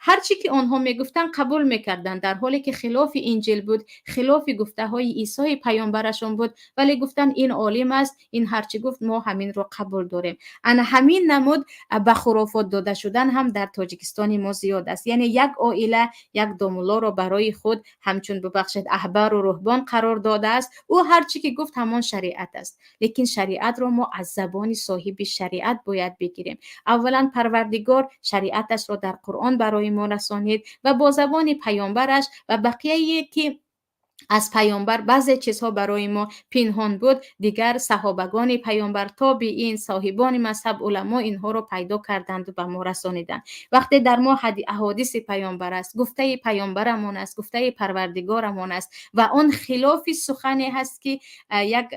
Ҳар чӣ ки онҳо мегуфтанд, қабул мекарданд, дар ҳоле ки хилофи Инҷил буд, хилофи гуфтаҳои Исои паёмбарашон буд, вале гуфтанд, ин олим аст, ин ҳарчӣ гуфт, мо ҳаминро қабул дорем. Ана ҳамин намуд ба хурофот дода шудан ҳам дар Тоҷикистони мо зиёд аст. Яъне як оила як домуллоро барои худ ҳамчун, бубахшед, аҳбару руҳбон қарор додааст. Ӯ ҳар чӣ ки гуфт, ҳамон шариат аст. Лекин шариатро мо аз забони соҳиби шариат бояд бигирем. Аввалан, Парвардигор шариаташро дар Қуръон барои мо расонид ва бо забони паёмбараш ва бақияе ки аз паёмбар баъзе чизҳо барои мо пинҳон буд, дигар саҳобагони паёмбар, тобиин, соҳибони мазҳаб, уламо инҳоро пайдо карданду ба мо расониданд. Вақте дар мо аҳодиси паёмбар аст, гуфтаи паёмбарамон аст, гуфтаи Парвардигорамон аст ва он хилофи сухане ҳаст, ки як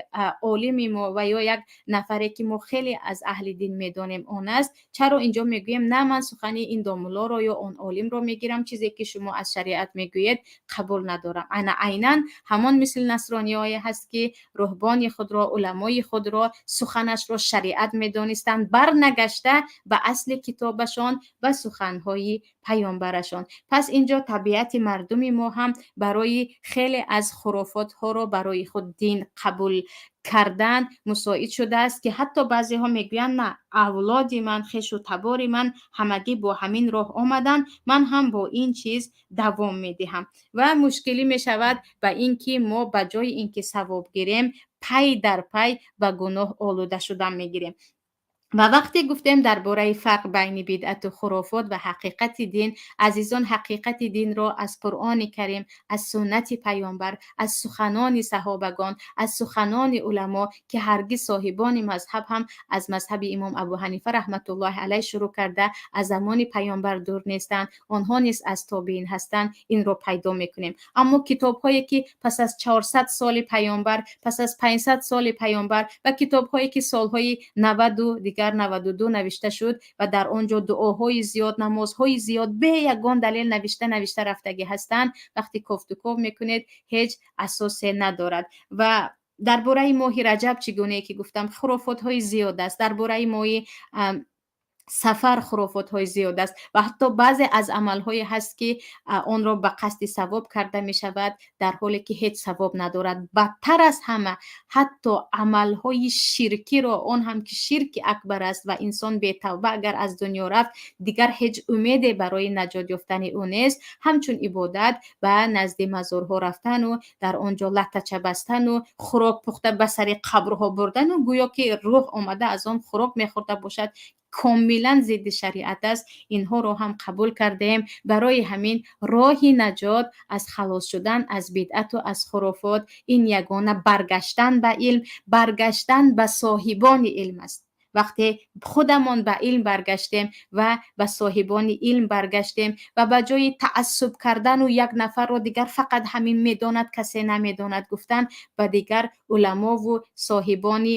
олими мо ва ё як нафаре, ки мо хеле аз аҳли дин медонем, он аст, чаро инҷо мегӯем, на, ман сухани ин домуллоро ё он олимро мегирам, чизе ки шумо аз шариат мегӯед, қабул надорам? Ана айнан ҳамон мисли насрониҳое ҳаст, ки руҳбони худро, уламои худро суханашро шариат медонистанд, барнагашта ба асли китобашон ва суханҳои паёмбарашон. Пас инҷо табиати мардуми мо ҳам барои хеле аз хурофотҳоро барои худ дин қабул Кардан мусоид шудааст, ки ҳатто баъзеҳо мегӯянд: «На, авлоди ман, хешу табори ман ҳамагӣ бо ҳамин роҳ омаданд, ман ҳам бо ин чиз давом медиҳам». Ва мушкилӣ мешавад ба ин ки мо ба ҷои ин ки савоб гирем, пай дар пай ба гуноҳ олуда шудан мегирем. Ва вақте гуфтем дар бораи фарқ байни бидъату хурофот ва ҳақиқати дин, азизон, ҳақиқати динро аз Қуръони Карим, аз суннати Паёмбар, аз суханони саҳобагон, аз суханони уламо, ки ҳаргиз соҳибони мазҳаб ҳам аз мазҳаби имом Абу Ҳанифа раҳматуллоҳи алайҳ шурӯъ карда, аз замони Паёмбар дур нестанд, онҳо низ аз тобиин ҳастанд, инро пайдо мекунем. Аммо китобҳое ки пас аз 400 соли Паёмбар, пас аз 500 соли Паёмбар ва китобҳое ки солҳои 90-у дигар, 92 навишта шуд ва дар он ҷо дуоҳои зиёд, намозҳои зиёд бе ягон далел навишта рафтагӣ ҳастанд, вақте кофтуков мекунед, ҳеҷ асосе надорад. Ва дар бораи моҳи Раҷаб, чӣ гунае ки гуфтам, хурофотҳои зиёд аст, дар бораи моҳи сафар хурофотҳои зиёд аст ва ҳатто баъзе аз амалҳое ҳаст, ки онро ба қасди савоб карда мешавад, дар ҳоле ки ҳеҷ савоб надорад. Бадтар аз ҳама, ҳатто амалҳои ширкиро, он ҳам ки ширки акбар аст ва инсон бетавба агар аз дунё рафт, дигар ҳеҷ умеде барои наҷот ёфтани ӯ нест, ҳамчун ибодат ба назди мазорҳо рафтану дар он ҷо латтача бастану хӯрок пухта ба сари қабрҳо бурдану гӯё ки рӯҳ омада аз он хӯрок мехӯрда бошад, комилан зидди шариат аст. Инҳоро ҳам қабул кардаем. Барои ҳамин роҳи наҷот аз халос шудан аз бидъату аз хурофот ин ягона баргаштан ба илм, баргаштан ба соҳибони илм аст. Вақте худамон ба илм баргаштем ва ба соҳибони илм баргаштем ва ба ҷои таассуб кардану як нафарро дигар фақат ҳамин медонад, касе намедонад гуфтан, ба дигар уламову соҳибони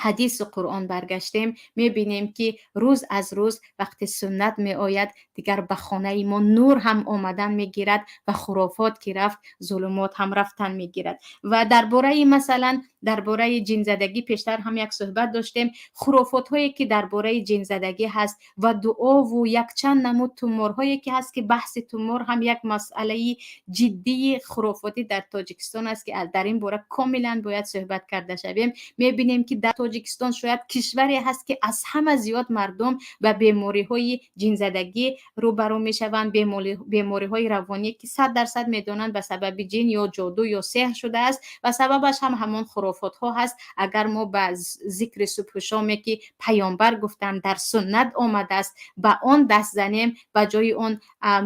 ҳадису Қуръон баргаштем, мебинем, ки рӯз аз рӯз вақте суннат меояд, дигар ба хонаи мо нур ҳам омадан мегирад ва хурофот ки рафт, зулумот ҳам рафтан мегирад. Ва дар бораи, масалан, дар бораи ҷинзадагӣ пештар ҳам як суҳбат доштем. Хурофотҳое ки дар бораи ҷинзадагӣ ҳаст ва дуову якчанд намуд туморҳое ки ҳаст, ки баҳси тумор ҳам як масъалаи ҷиддии хурофотӣ дар Тоҷикистон аст, ки дар ин бора комилан бояд суҳбат карда шавем. Мебинем, ки дар Тоҷикистон шояд кишваре ҳаст, ки аз ҳама зиёд мардум ба бемориҳои ҷинзадагӣ рӯбарӯ мешаванд, бемориҳои равонӣ, ки 100% медонанд, ба сабаби ҷин ё ҷоду ё сеҳр шудааст ва сабабаш ҳам ҳамон хурофотҳо ҳаст. Агар мо ба зикри субҳу шоме, ки Паёмбар гуфтанд, дар суннат омадааст, ба он даст занем, ба ҷои он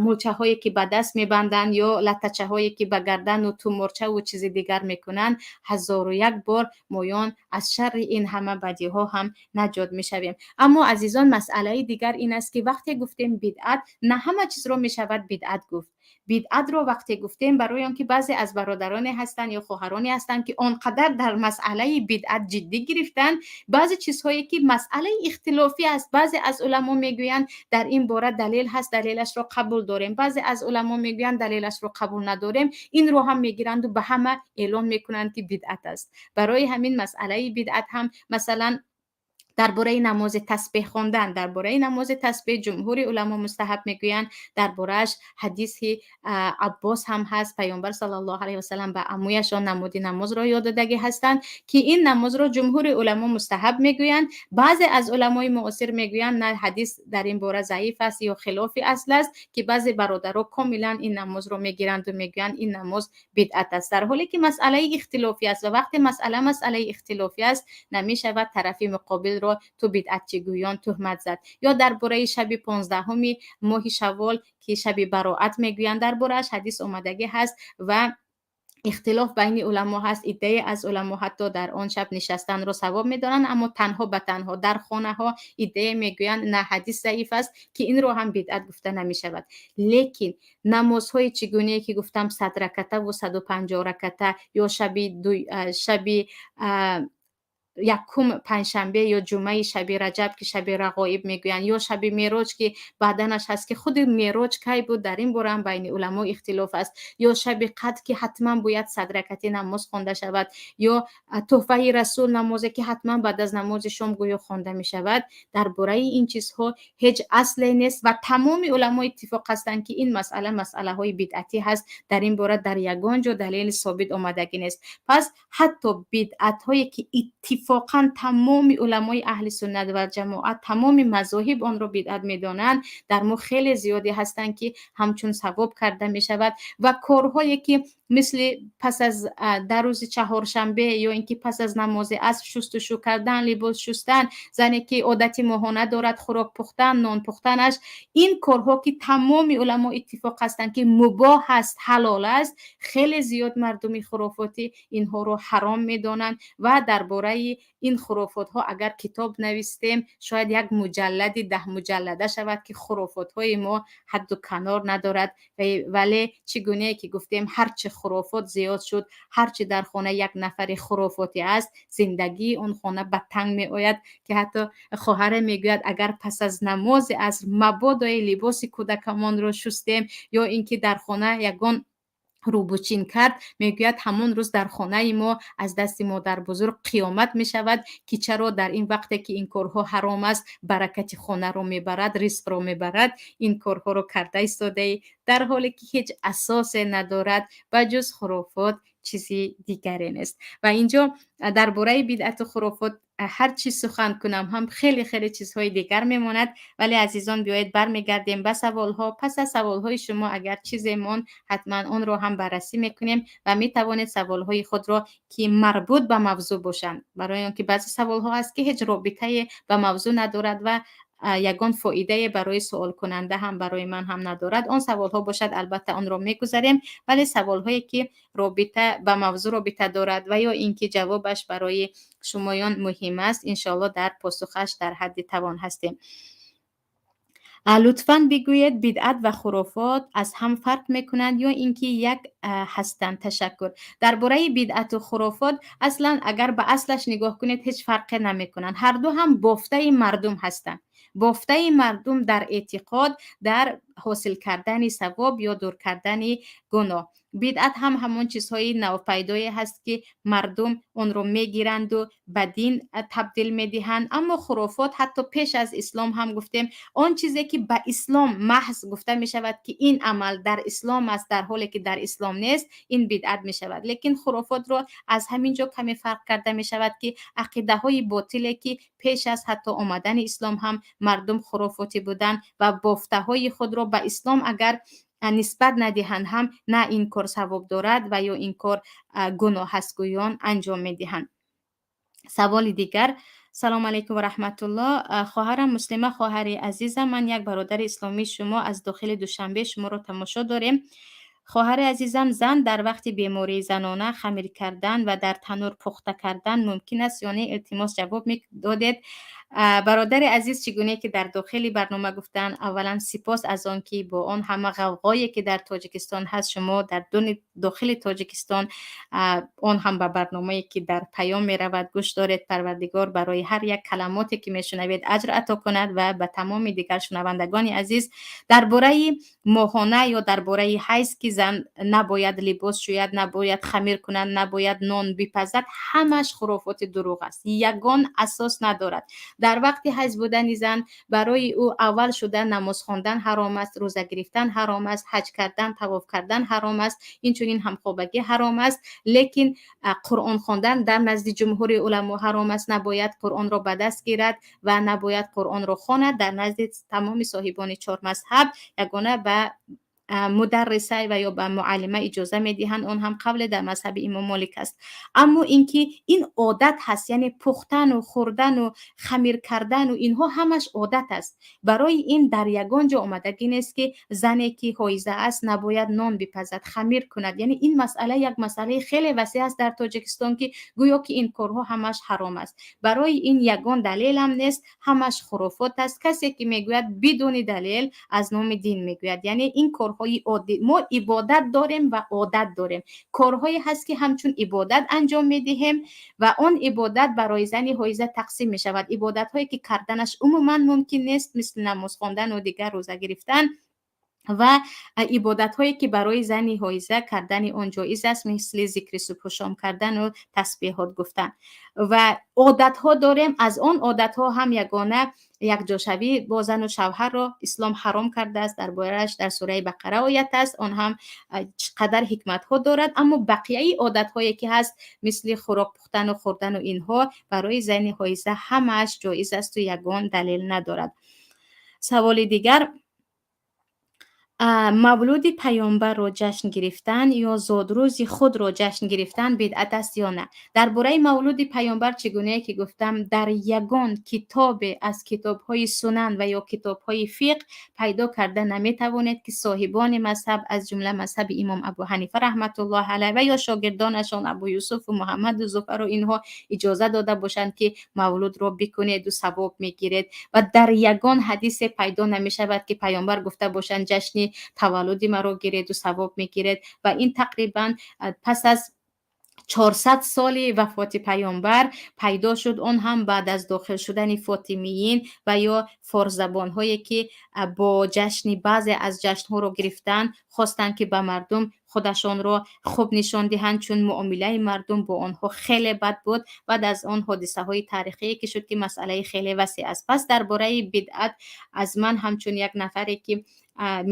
мулчаҳое ки ба даст мебанданд ё латтачаҳое ки ба гардану туморчаву чизи дигар мекунанд, ҳазору як бор моён аз шарри ин ҳама бадиҳо ҳам наҷот мешавем. Аммо, азизон, масъалаи дигар ин аст, ки вақте гуфтем бидъат, на ҳама чизро мешавад бидъат гуфт. Бидъатро вақте гуфтем, барои он ки баъзе аз бародароне ҳастанд ё хоҳароне ҳастанд, ки он қадар дар масъалаи бидъат ҷиддӣ гирифтанд, баъзе чизҳое ки масъалаи ихтилофӣ аст, баъзе аз уламо мегӯянд, дар ин бора далел ҳаст, далелашро қабул дорем, баъзе аз уламо мегӯянд, далелашро қабул надорем, инро ҳам мегиранду ба ҳама эълон мекунанд, ки бидъат аст. Барои ҳамин масъалаи бидъат ҳам, масалан, дар бораи намози тасбеҳ хондан, дар бораи намози тасбеҳ ҷумҳури уламо мустаҳаб мегӯянд. Дар борааш ҳадиси Аббос ҳам ҳаст. Паёмбар саллаллоҳу алайҳи васалам ба амӯяшон намуди намозро ёд додагӣ ҳастанд, ки ин намозро ҷумҳури уламо мустаҳаб мегӯянд. Баъзе аз уламои муосир мегӯянд, на, ҳадис дар ин бора заиф аст ё хилофи асл аст, ки баъзе бародаро комилан ин намозро мегиранду мегӯянд, ин намоз бидъат аст, дар ҳоле ки масъалаи ихтилофӣ аст. Ва вақте масъала масъалаи ихтилофӣ аст, намешавад тарафи муқобил ро ту бидъатчигӯён туҳмат зад. Ё дар бораи шаби 15-уми моҳи шаввол, ки шаби бароат мегӯянд, дар борааш ҳадис омадагӣ ҳаст ва ихтилоф байни уламо ҳаст. Иддае аз уламо ҳатто дар он шаб нишастанро савоб медонанд, аммо танҳо ба танҳо дар хонаҳо. Иддае мегӯянд, на, ҳадис заиф аст, ки инро ҳам бидъат гуфта намешавад. Лекин намозҳои чӣ гунае ки гуфтам, 100 ракатаву 150 раката ё шаби Якум панҷшанбе ё ҷумъаи шаби Раҷаб, ки шаби Рағоиб мегӯянд, ё шаби Мероҷ, ки баъданаш ҳаст, ки худи Мероҷ кай буд, дар ин бора ҳам байни уламо ихтилоф аст, ё шаби Қадр, ки ҳатман бояд 100 ракати намоз хонда шавад, ё Тӯҳфаи Расул, намозе ки ҳатман баъд аз намози шом гӯё хонда мешавад, дар бораи ин чизҳо ҳеҷ асле нест ва тамоми уламо иттифоқ ҳастанд, ки ин масъала масъалаҳои бидъатӣ ҳаст. Дар ин бора дар ягон ҷо далели собит омадагӣ нест. Пас ҳатто бидъатҳое ки иттифоқан тамоми уламои аҳли суннат ва ҷамоат, тамоми мазоҳиб онро бидъат медонанд, дар мо хеле зиёде ҳастанд, ки ҳамчун савоб карда мешавад ва корҳое ки мисли пас аз дар рӯзи чаҳоршанбе ё ин ки пас аз намози аср шустушу кардан, либос шустан, зане ки одати моҳона дорад, хӯрок пухтан, нон пухтанаш, ин корҳо ки тамоми уламо иттифоқ ҳастанд, ки мубоҳ аст, ҳалол аст, хеле зиёд мардуми хурофотӣ инҳоро ҳаром медонанд. Ва дар бораи ин хурофотҳо агар китоб навистем, шояд як муҷаллади 10 муҷаллада шавад, ки хурофотҳои мо ҳадду канор надорад. Вале чӣ гунае ки гуфтем, ҳарчи хурофот зиёд шуд, ҳарчи дар хона як нафари хурофотӣ аст, зиндагии он хона ба танг меояд, ки ҳатто хоҳаре мегӯяд: агар пас аз намози аср мабодое либоси кӯдакамонро шустем ё ин ки дар хона ягон рӯбучин кард, мегӯяд, ҳамон рӯз дар хонаи мо аз дасти модарбузург қиёмат мешавад, ки чаро дар ин вақте ки ин корҳо ҳаром аст, баракати хонаро мебарад, ризқро мебарад, ин корҳоро карда истодаӣ, дар ҳоле ки ҳеҷ асосе надорад, ба ҷуз хурофот чизи дигаре нест. Ва инҷо дар бораи бидъату хурофот ҳар чӣ сухан кунам ҳам, хеле хеле чизҳои дигар мемонад. Вале, азизон, биёед бармегардем ба саволҳо. Пас аз саволҳои шумо агар чизе монд, ҳатман онро ҳам баррасӣ мекунем ва метавонед саволҳои худро, ки марбут ба мавзӯъ бошанд, барои он ки баъзе саволҳо ҳаст, ки ҳеҷ робитае ба мавзӯъ надорад ва ягон фоидае барои суолкунанда ҳам, барои ман ҳам надорад, он саволҳо бошад, албатта онро мегузарем. Вале саволҳое ки робита ба мавзӯъ робита дорад ва ё ин ки ҷавобаш барои шумоён муҳим аст, иншоалло, дар посухаш дар ҳадди тавон ҳастем. Лутфан бигӯед, бидъат ва хурофот аз ҳам фарқ мекунанд ё ин ки як ҳастанд? Ташаккур. Дар бораи бидъату хурофот, аслан агар ба аслаш нигоҳ кунед, ҳеҷ фарқе намекунанд. Ҳарду ҳам бофтаи мардум ҳастанд, бофтаи мардум дар эътиқод, дар ҳосил кардани савоб ё дур кардани гуноҳ. Бидъат ҳам ҳамон чизҳои навпайдое ҳаст, ки мардум онро мегиранду ба дин табдил медиҳанд. Аммо хурофот ҳатто пеш аз ислом ҳам гуфтем, он чизе ки ба ислом маҳз гуфта мешавад, ки ин амал дар ислом аст, дар ҳоле ки дар ислом нест, ин бидъат мешавад. Лекин хурофотро аз ҳамин ҷо каме фарқ карда мешавад, ки ақидаҳои ботиле, ки пеш аз ҳатто омадани ислом ҳам мардум хурофотӣ буданд ва бофтаҳои худро ба ислом агар нисбат надиҳанд ҳам, на ин кор савоб дорад ва ё ин кор гуноҳ аст гӯён анҷом медиҳанд. Саволи дигар. Салому алайкум ва раҳматуллоҳ, хоҳарам Муслима, хоҳари азизам. Ман як бародари исломии шумо аз дохили Душанбе, шуморо тамошо дорем. Хоҳари азизам, зан дар вақти бемории занона хамир кардан ва дар танӯр пухта кардан мумкин аст ё не? Илтимос, ҷавоб медодед. Бародари азиз, чӣ гуне ки дар дохили барнома гуфтанд, аввалан сипос аз он ки бо он ҳама ғавғое ки дар Тоҷикистон ҳаст, шумо дар дуни дохили Тоҷикистон, он ҳам ба барномае ки дар паём меравад, гӯш доред. Парвардигор барои ҳар як каламоте ки мешунавед, аҷр ато кунад ва ба тамоми дигар шунавандагони азиз. Дар бораи моҳона ё дар бораи ҳайз, ки зан набояд либос шӯяд, набояд хамир кунад, набояд нон бипазад, ҳамаш хурофоти дурӯғ аст, ягон асос надорад. Дар вақти ҳайз будани зан барои ӯ аввал шуда намоз хондан ҳаром аст, рӯза гирифтан ҳаром аст, ҳаҷ кардан, тавоф кардан ҳаром аст, инчунин ҳамхобагӣ ҳаром аст. Лекин Қуръон хондан дар назди ҷумҳури уламо ҳаром аст, набояд Қуръонро ба даст гирад ва набояд Қуръонро хонад дар назди тамоми соҳибони чор мазҳаб. Ягона ба мударриса ва ё ба муаллима иҷоза медиҳанд, он ҳам қавле дар мазҳаби имом Молик аст. Аммо ин ки ин одат ҳаст, яъне пухтану хӯрдану хамир кардану инҳо ҳамаш одат аст. Барои ин дар ягон ҷо омадагӣ нест, ки зане ки ҳоиза аст, набояд нон бипазад, хамир кунад. Яъне ин масъала як масъалаи хеле васеъ аст дар Тоҷикистон, ки гӯё ки ин корҳо ҳамаш ҳаром аст. Барои ин ягон далелам нест, ҳамаш хурофот аст. Касе ки мегӯяд бидуни далел, аз номи дин мегӯяд. Яъне ин корҳоро Корҳои оддӣ, мо ибодат дорем ва одат дорем. Корҳое ҳаст, ки ҳамчун ибодат анҷом медиҳем ва он ибодат барои зани ҳоиза тақсим мешавад. Ибодатҳое, ки карданаш умуман мумкин нест, мисли намоз хондану дигар рӯза гирифтан, ва ибодатҳое, ки барои зани ҳоиза кардани он ҷоиз аст, мисли зикри субҳу шом кардану тасбеҳот гуфтан. Ва одатҳо дорем. Аз он одатҳо ҳам ягона якҷошавӣ бо зану шавҳарро ислом ҳаром кардааст. Дар борааш дар сураи Бақара оят аст. Он ҳам чӣ қадар ҳикматҳо дорад. Аммо бақияи одатҳое, ки ҳаст, мисли хӯрок пухтану хӯрдану инҳо, барои зани ҳоиза ҳамааш ҷоиз асту ягон далел надорад. Саволи дигар: мавлуди паёмбарро ҷашн гирифтан ё зодрӯзи худро ҷашн гирифтан бидъат аст ё на? Дар бораи мавлуди паёмбар, чӣ гунае ки гуфтам, дар ягон китобе аз китобҳои сунан ва ё китобҳои фиқҳ пайдо карда наметавонед, ки соҳибони мазҳаб, аз ҷумла мазҳаби имом Абу Ҳанифа раҳматуллоҳ алайҳ ва ё шогирдонашон Абу Юсуфу Муҳаммаду Зуфару инҳо, иҷоза дода бошанд, ки мавлудро бикунеду савоб мегиред. Ва дар ягон ҳадисе пайдо намешавад, ки паёмбар гуфта бошанд: «Ҷашни таваллуди маро гиреду савоб мегиред». Ва ин тақрибан пас аз 400 соли вафоти паёмбар пайдо шуд, он ҳам баъд аз дохил шудани фотимиин ва ё форсзабонҳое, ки бо ҷашни баъзе аз ҷашнҳоро гирифтан хостанд, ки ба мардум худашонро хуб нишон диҳанд, чун муомилаи мардум бо онҳо хеле бад буд баъд аз он ҳодисаҳои таърихие, ки шуд, ки масъалаи хеле васеъ аст. Пас дар бораи бидъат аз ман ҳамчун як нафаре, ки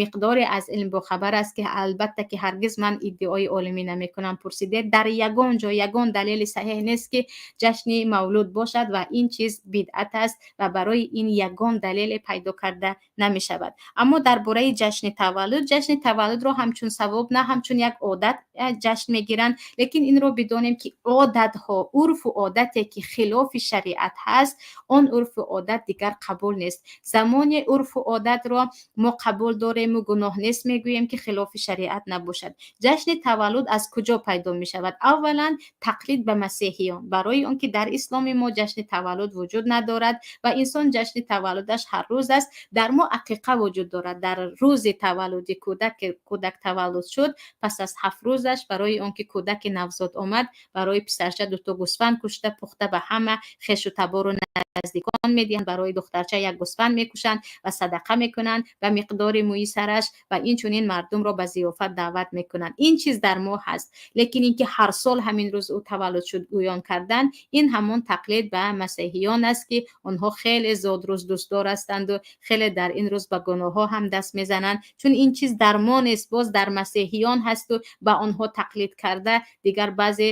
миқдоре аз илм бохабар аст, ки албатта ки ҳаргиз ман иддаои олимӣ намекунам, пурсидед, дар ягон ҷо ягон далели саҳеҳ нест, ки ҷашни мавлуд бошад ва ин чиз бидъат аст ва барои ин ягон далеле пайдо карда намешавад. Аммо дар бораи ҷашни таваллуд, ҷашни таваллудро ҳамчун савоб на, ҳамчун як одат ҷашн мегиранд. Лекин инро бидонем, ки одатҳо, урфу одате, ки хилофи шариат ҳаст, он урфу одат дигар қабул нест. Замоне урфу одатро мо қабул дорему гуноҳ нест мегӯем, ки хилофи шариат набошад. Ҷашни таваллуд аз куҷо пайдо мешавад? Аввалан, тақлид ба масеҳиён, барои он ки дар исломи мо ҷашни таваллуд вуҷуд надорад ва инсон ҷашни таваллудаш ҳар рӯз аст. Дар мо ақиқа вуҷуд дорад. Дар рӯзи таваллуди кӯдак, ки кӯдак таваллуд шуд, пас аз 7 рӯзаш, барои он ки кӯдаки навзод омад, барои писарча дуто гӯсфанд кушта, пухта, ба ҳама хешу табору наздикон медиҳанд. Барои духтарча як гӯсфанд мекушанд ва садақа мекунанд ба миқдори мӯи сараш ва инчунин мардумро ба зиёфат даъват мекунанд. Ин чиз дар мо ҳаст. Лекин ин ки ҳар сол ҳамин рӯз ӯ таваллуд шуд гӯён кардан, ин ҳамон тақлид ба масеҳиён аст, ки онҳо хеле зодрӯз дӯстдор ҳастанду хеле дар ин рӯз ба гуноҳҳо ҳам даст мезананд. Чун ин чиз дар мо нест, боз дар масеҳиён ҳасту ба онҳо тақлид карда, дигар баъзе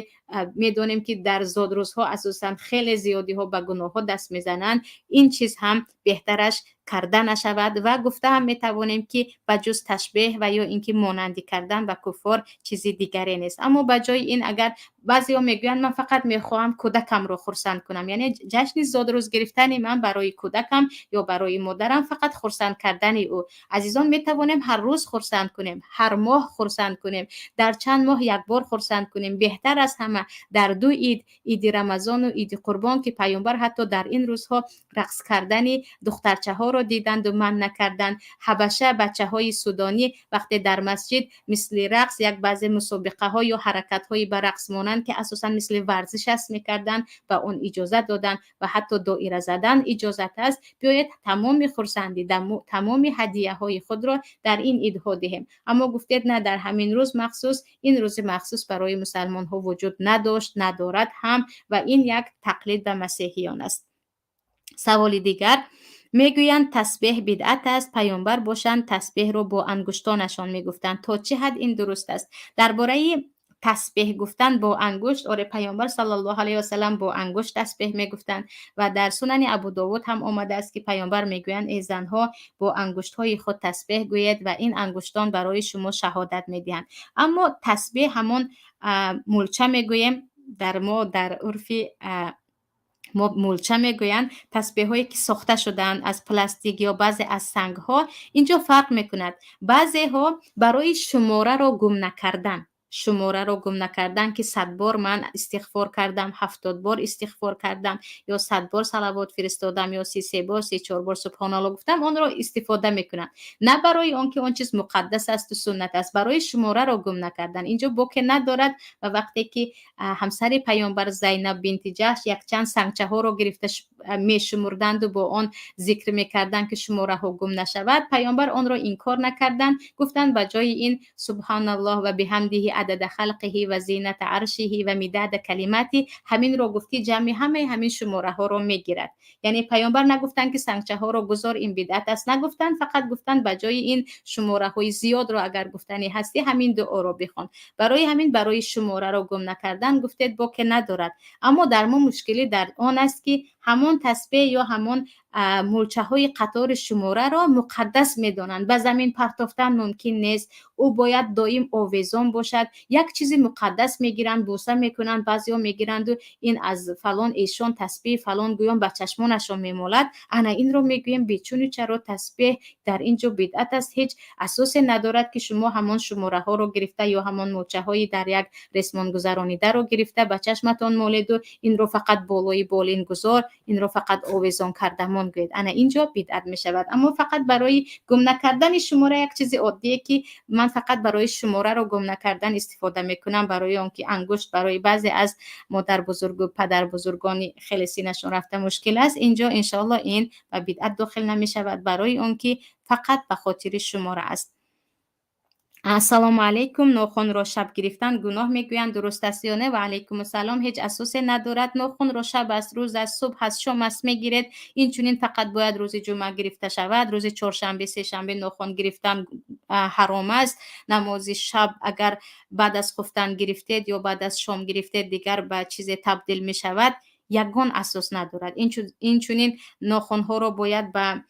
медонем, ки дар зодрӯзҳо асосан хеле зиёдиҳо ба гуноҳҳо даст мезананд. Ин чиз ҳам беҳтараш карда нашавад ва гуфта ҳам метавонем, ки ба ҷуз ташбеҳ ва ё ин ки монандӣ кардан ба куффор чизи дигаре нест. Аммо ба ҷои ин, агар баъзеҳо мегӯянд: «Ман фақат мехоҳам кӯдакамро хурсанд кунам», яъне ҷашни зодрӯз гирифтани ман барои кӯдакам ё барои модарам фақат хурсанд кардани ӯ. Азизон, метавонем ҳар рӯз хурсанд кунем, ҳар моҳ хурсанд кунем, дар чанд моҳ якбор хурсанд кунем. Беҳтар аз ҳама дар ду ид, иди Рамазону иди Қурбон, ки паёмбар ҳатто дар ин рӯзҳо рақс кардани духтарчаҳоро диданду манъ накарданд. Ҳабаша, бачаҳои судонӣ, вақте дар масҷид мисли рақс як баъзе мусобиқаҳо ё ҳаракатҳои ба рақс монанд, ки асосан мисли варзиш аст, мекарданд, ба он иҷозат доданд ва ҳатто доира задан иҷозат аст. Биёед, тамоми хурсандӣ, тамоми ҳадияҳои худро дар ин идҳо диҳем. Аммо гуфтед: «На, дар ҳамин рӯз махсус». Ин рӯзи махсус барои мусалмонҳо вуҷуд надошт, надорад ҳам ва ин як тақлид ба масеҳиён аст. Саволи дигар: мегӯянд, тасбеҳ бидъат аст, паёмбар бошанд, тасбеҳро бо ангуштонашон мегуфтанд. То чӣ ҳад ин дуруст аст? Дар бораи тасбеҳ гуфтан бо ангушт, оре, паёмбар саллаллоҳу алайҳи васалам бо ангушт тасбеҳ мегуфтанд ва дар Сунани Абудовуд ҳам омадааст, ки паёмбар мегӯянд: «Эй занҳо, бо ангуштҳои худ тасбеҳ гӯед ва ин ангуштон барои шумо шаҳодат медиҳанд». Аммо тасбеҳ ҳамон мулча мегӯем, дар мо, дар урфи мо мулча мегӯянд, тасбеҳҳое, ки сохта шудаанд аз пластик ё баъзе аз сангҳо. Инҷо фарқ мекунад. Баъзеҳо барои шумораро гум накардан Шумораро гум накардан, ки 100 бор ман истиғфор кардам, 70 бор истиғфор кардам ё 100 бор салавот фиристодам ё 33 бор, 34 бор субҳоналло гуфтам, онро истифода мекунанд. На барои он ки он чиз муқаддас асту суннат аст, барои шумораро гум накардан. Инҷо боке надорад. Ва вақте ки ҳамсари паёмбар Зайнаб бинти Ҷаҳш якчанд сангчаҳоро гирифта мешумурданду бо он зикр мекарданд, ки шумораҳо гум нашавад, паёмбар онро инкор накарданд. Гуфтанд, ба ҷои ин субҳаналлоҳ ва биҳамдиҳи адада халқиҳи ва зината аршиҳи ва мидада калимати, ҳаминро гуфтӣ, ҷамъи ҳамаи ҳамин шумораҳоро мегирад. Яъне паёмбар нагуфтанд, ки сангчаҳоро гузор, ин бидъат аст, нагуфтанд. Фақат гуфтанд, ба ҷои ин шумораҳои зиёдро агар гуфтанӣ ҳастӣ, ҳамин дуоро бихон. Барои ҳамин, барои шумораро гум накардан гуфтед, боке надорад. Аммо дар мо мушкилӣ дар он аст, ки ҳамон тасбеҳ ё ҳамон мулчаҳои қатори шумораро муқаддас медонанд, ба замин партофтан мумкин нест, ӯ бояд доим овезон бошад. Як чизи муқаддас мегиранд, бӯса мекунанд, баъзеҳо мегиранду ин аз фалон эшон тасбеҳи фалон гӯён ба чашмонашон мемолад. Ана инро мегӯем, бечуну чаро тасбеҳ дар ин ҷо бидъат аст. Ҳеҷ асосе надорад, ки шумо ҳамон шумораҳоро гирифта ё ҳамон мулчаҳои дар як ресмонгузаронидаро гирифта ба чашматон моледу инро фақат болои болин гузор, инро фақат овезон кардамон гӯед. Ана ин ҷо бидъат мешавад. Аммо фақат барои гум накардани шумора, як чизи оддие, ки ман фақат барои шумораро гум накардан истифода мекунам, барои он ки ангушт барои баъзе аз модарбузургу падарбузургони хеле синашон рафта мушкил аст, инҷо иншоалло ин ба бидъат дохил намешавад, барои он ки фақат ба хотири шумора аст. Ассалому алайкум. Нохунро шаб гирифтан гуноҳ мегӯянд, дуруст аст ё не? Ва алайкум ассалом. Ҳеҷ асосе надорад. Нохунро шаб аст, рӯз аст, субҳ аст, шом аст, мегиред. Инчунин фақат бояд рӯзи ҷумъа гирифта шавад, рӯзи чоршанбе, сешанбе нохун гирифтан ҳаром аст. Намози шаб агар баъд аз хуфтан гирифтед ё баъд аз шом гирифтед, дигар ба чизе табдил мешавад. Ягон асос надорад. Инчунин нохунҳоро бояд ба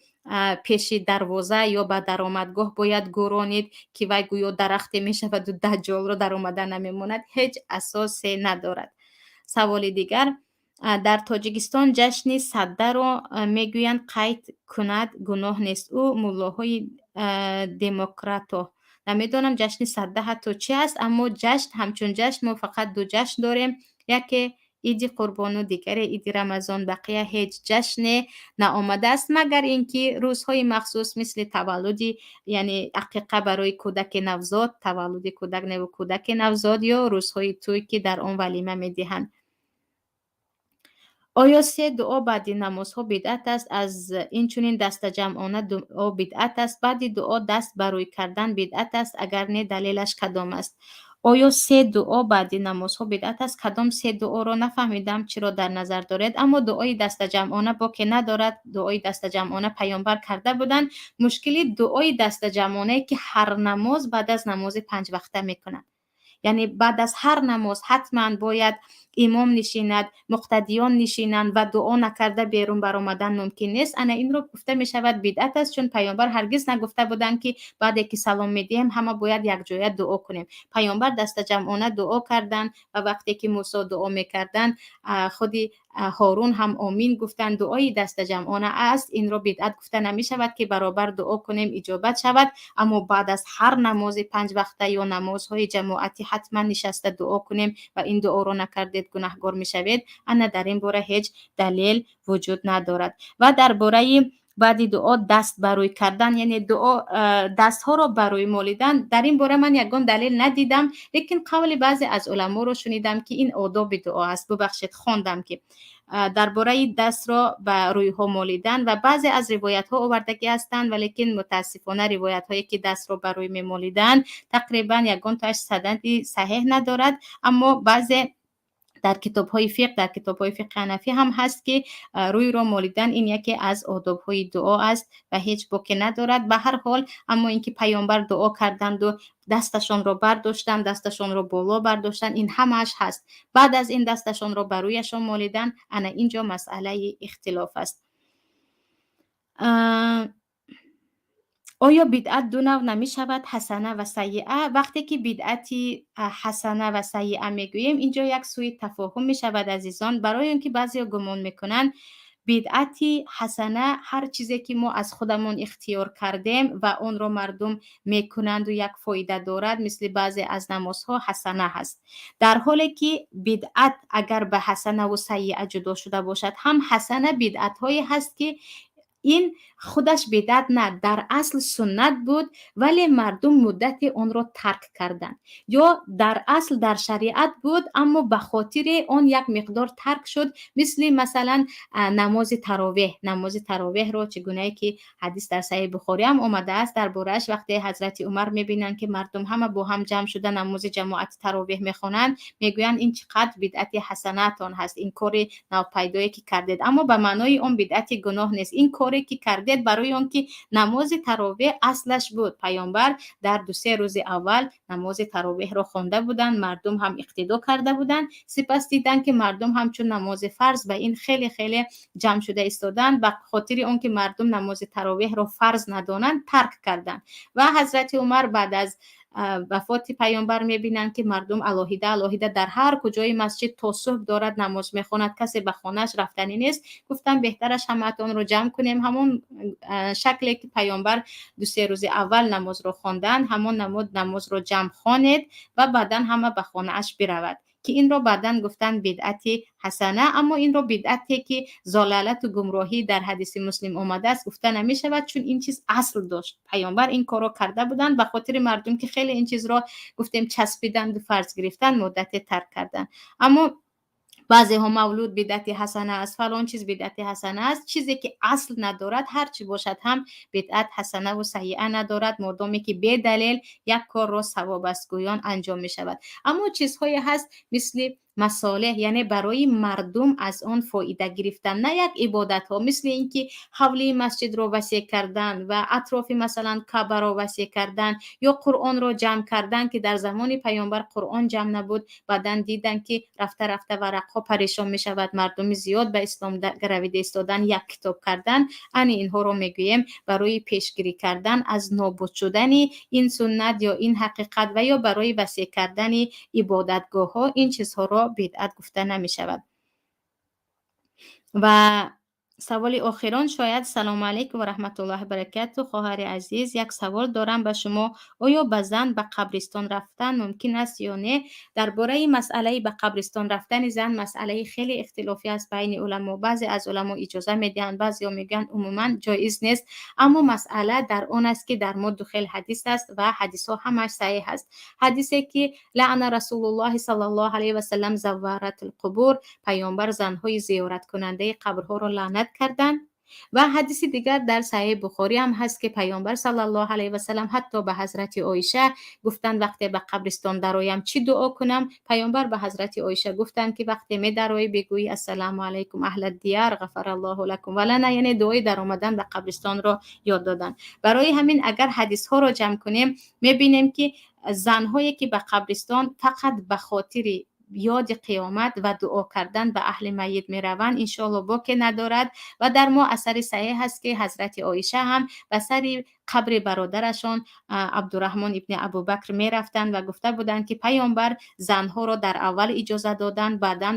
пеши дарвоза ё ба даромадгоҳ бояд гӯронид, ки вай гӯё дарахте мешаваду даҷҷолро даромада намемонад. Ҳеҷ асосе надорад. Саволи дигар: дар Тоҷикистон ҷашни Саддаро мегӯянд, қайд кунад гуноҳ нест. Ӯ муллоҳои демократо. Намедонам, ҷашни Садда ҳатто чи аст, аммо ҷашн ҳамчун ҷашн мо фақат ду ҷашн дорем: яке Иди Қурбону дигаре Иди Рамазон. Бақия ҳеҷ ҷашне наомадааст, магар ин ки рӯзҳои махсус, мисли таваллуди, яъне ақиқа барои кӯдаки навзод, таваллуди кӯдак неву кӯдаки навзод, ё рӯзҳои тӯй, ки дар он валима медиҳанд. Оё се дуо баъди намозҳо бидъат аст? Аз инчунин дастаҷамъона дуо бидъат аст? Баъди дуо даст ба рӯй кардан бидъат аст? Агар не, далелаш кадом аст? Оё се дуо баъди намозҳо бидъат аст? Кадом се дуоро нафаҳмидам, чиро дар назар доред. Аммо дуои дастаҷамъона боке надорад. Дуои дастаҷамъона паёмбар карда буданд. Мушкили дуои дастаҷамъонае, ки ҳар намоз баъд аз намози панҷвақта мекунанд, яъне баъд аз ҳар намоз ҳатман бояд имом нишинад, муқтадиён нишинанд ва дуо накарда берун баромадан мумкин нест. Ана инро гуфта мешавад, бидъат аст, чун паёмбар ҳаргиз нагуфта буданд, ки баъде ки салом медиҳем, ҳама бояд якҷоя дуо кунем. Паёмбар дастаҷамъона дуо карданд ва вақте ки Мусо дуо мекарданд, худи Ҳорун ҳам омин гуфтанд. Дуои дастаҷамъона аст, инро бидъат гуфта намешавад, ки баробар дуо кунем, иҷобат шавад. Аммо баъд аз ҳар намози панҷвақта ё намозҳои ҷамоатӣ ҳатман нишаста дуо кунем ва ин дуоро накардед, гунаҳгор мешавед, ана дар ин бора ҳеҷ далел вуҷуд надорад. Ва дар бораи баъди дуо даст ба рӯй кардан, яъне дуо дастҳоро ба рӯй молидан, дар ин бора ман ягон далел надидам, лекин қавли баъзе аз уламоро шунидам, ки ин одоби дуо аст. Бубахшед, хондам, ки дар бораи дастро ба рӯйҳо молидан ва баъзе аз ривоятҳо овардагӣ ҳастанд, валекин мутаассифона ривоятҳое, ки дастро ба рӯй мемолиданд, тақрибан ягонтоаш санади саҳеҳ надорад. Аммо баъзе дар китобҳои фиқҳ, дар китобҳои фиқҳи ҳанафӣ ҳам ҳаст, ки рӯйро молидан ин яке аз одобҳои дуо аст ва ҳеҷ боке надорад. Ба ҳар ҳол, аммо ин ки паёмбар дуо карданду дасташонро бардоштанд, дасташонро боло бардоштанд, ин ҳамааш ҳаст. Баъд аз ин дасташонро ба рӯяшон молидан, ана ин ҷо масъалаи ихтилоф аст. Оё бидъат ду навъ намешавад, ҳасана ва сайиа? Вақте ки бидъати ҳасана ва сайиа мегӯем, ин ҷо як сӯи тафоҳум мешавад, азизон, барои он ки баъзеҳо гумон мекунанд, Бидъати ҳасана ҳар чизе ки мо аз худамон ихтиёр кардем ва онро мардум мекунанду як фоида дорад, мисли баъзе аз намозҳо, ҳасана ҳаст. Дар ҳоле ки бидъат агар ба ҳасанаву сайиа ҷудо шуда бошад ҳам, ҳасана бидъатҳое ҳаст, ки ин худаш бидъат на, дар асл суннат буд, вале мардум муддате онро тарк карданд, ё дар асл дар шариат буд, аммо ба хотири он як миқдор тарк шуд, мисли масалан намози таровеҳ. Намози таровеҳро, чӣ гунае ки ҳадис дар Саҳеҳи Бухорӣ ҳам омадааст дар борааш, вақте ҳазрати Умар мебинанд, ки мардум ҳама бо ҳам ҷамъ шуда намози ҷамоати таровеҳ мехонанд, мегӯянд: «Ин чӣ қадр бидъати ҳасанаатон ҳаст, ин кори навпайдое ки кардед». Аммо ба маънои он бидъати гуноҳ нест ин коре ки кардед, барои он ки намози таровеҳ аслаш буд. Паёмбар дар 2-се рӯзи аввал намози таровеҳро хонда буданд, мардум ҳам иқтидо карда буданд. Сипас диданд, ки мардум ҳамчун намози фарз ба ин хеле хеле ҷамъ шуда истоданд. Ба хотири он ки мардум намози таровеҳро фарз надонанд, тарк карданд. Ва ҳазрати Умар баъд аз вафоти паёмбар мебинанд, ки мардум алоҳида алоҳида дар ҳар куҷои масҷид то субҳ дорад намоз мехонад, касе ба хонааш рафтанӣ нест. Гуфтанд: «Беҳтараш ҳамаатонро ҷамъ кунем, ҳамон шакле ки паёмбар 2-се рӯзи аввал намозро хонданд, ҳамон намуд намозро ҷамъ хонед ва баъдан ҳама ба хонааш биравад», ки инро баъдан гуфтанд бидъати ҳасана. Аммо инро бидъате ки золалату гумроҳӣ дар ҳадиси Муслим омадааст гуфта намешавад, чун ин чиз асл дошт, паёмбар ин корро карда буданд. Ба хотири мардум, ки хеле ин чизро, гуфтем, часпиданду фарз гирифтанд, муддате тарк карданд. Аммо баъзеҳо мавлуд бидъати ҳасана аст, фалон чиз бидъати ҳасана аст. Чизе ки асл надорад, ҳар чӣ бошад ҳам, бидъат ҳасанаву сайиа надорад, модоме ки бедалел як корро савоб аст гӯён анҷом мешавад. Аммо чизҳое ҳаст, мисли масолеҳ, яъне барои мардум аз он фоида гирифтан, на як ибодатҳо, мисли ин ки ҳавлии масҷидро васеъ кардан ва атрофи, масалан, Каъбаро васеъ кардан ё Қуръонро ҷамъ кардан, ки дар замони паёмбар Қуръон ҷамъ набуд. Баъдан диданд, ки рафта рафта варақҳо парешон мешавад, мардуми зиёд ба ислом гаравида истодан, як китоб кардан. Ани инҳоро мегӯем, барои пешгирӣ кардан аз нобуд шудани ин суннат ё ин ҳақиқат ва ё барои васеъ кардани ибодатгоҳҳо, ин чизҳоро бидъат гуфта намешавад. Ва саволи охирон шояд. Салому алайкум ва раҳматуллоҳи баракату, хоҳари азиз, як савол дорам ба шумо: оё ба зан ба қабристон рафтан мумкин аст ё не? Дар бораи масъалаи ба қабристон рафтани зан масъалаи хеле ихтилофӣ аст байни уламо. Баъзе аз уламо иҷоза медиҳанд, баъзеҳо мегӯянд, умуман ҷоиз нест. Аммо масъала дар он аст, ки дар мо ду хел ҳадис аст ва ҳадисҳо ҳамааш саҳеҳ аст. Ҳадисе ки لعن رسول الله صلى الله عليه وسلم زوارات القبور, паёмбар занҳои зиёраткунандаи қабрҳоро лаънат карданд. Ва ҳадиси дигар дар Саҳеҳи Бухорӣ ҳам ҳаст, ки паёмбар صلى الله عليه وسلم ҳатто ба ҳазрати Оиша гуфтанд: «Вақте ба қабристон дароям, чӣ дуо кунам?» Паёмбар ба ҳазрати Оиша гуфтанд, ки вақте медароӣ, бигӯӣ: «السلام عليكم أهل الديار، غفر الله لكم ولنا». Яъне дуои даромадан ба қабристонро ёд доданд. Барои ҳамин, агар ҳадисҳоро ҷамъ кунем, мебинем, ки занҳое ки ба қабристон фақат ба хотири ёди қиёмат ва дуо кардан ба аҳли майит мераванд, иншоалло, боке надорад. Ва дар мо асари саҳеҳ ҳаст, ки ҳазрати Оиша ҳам ба сари қабри бародарашон Абдураҳмон ибни Абубакр мерафтанд ва гуфта буданд, ки паёмбар занҳоро дар аввал иҷоза доданд, баъдан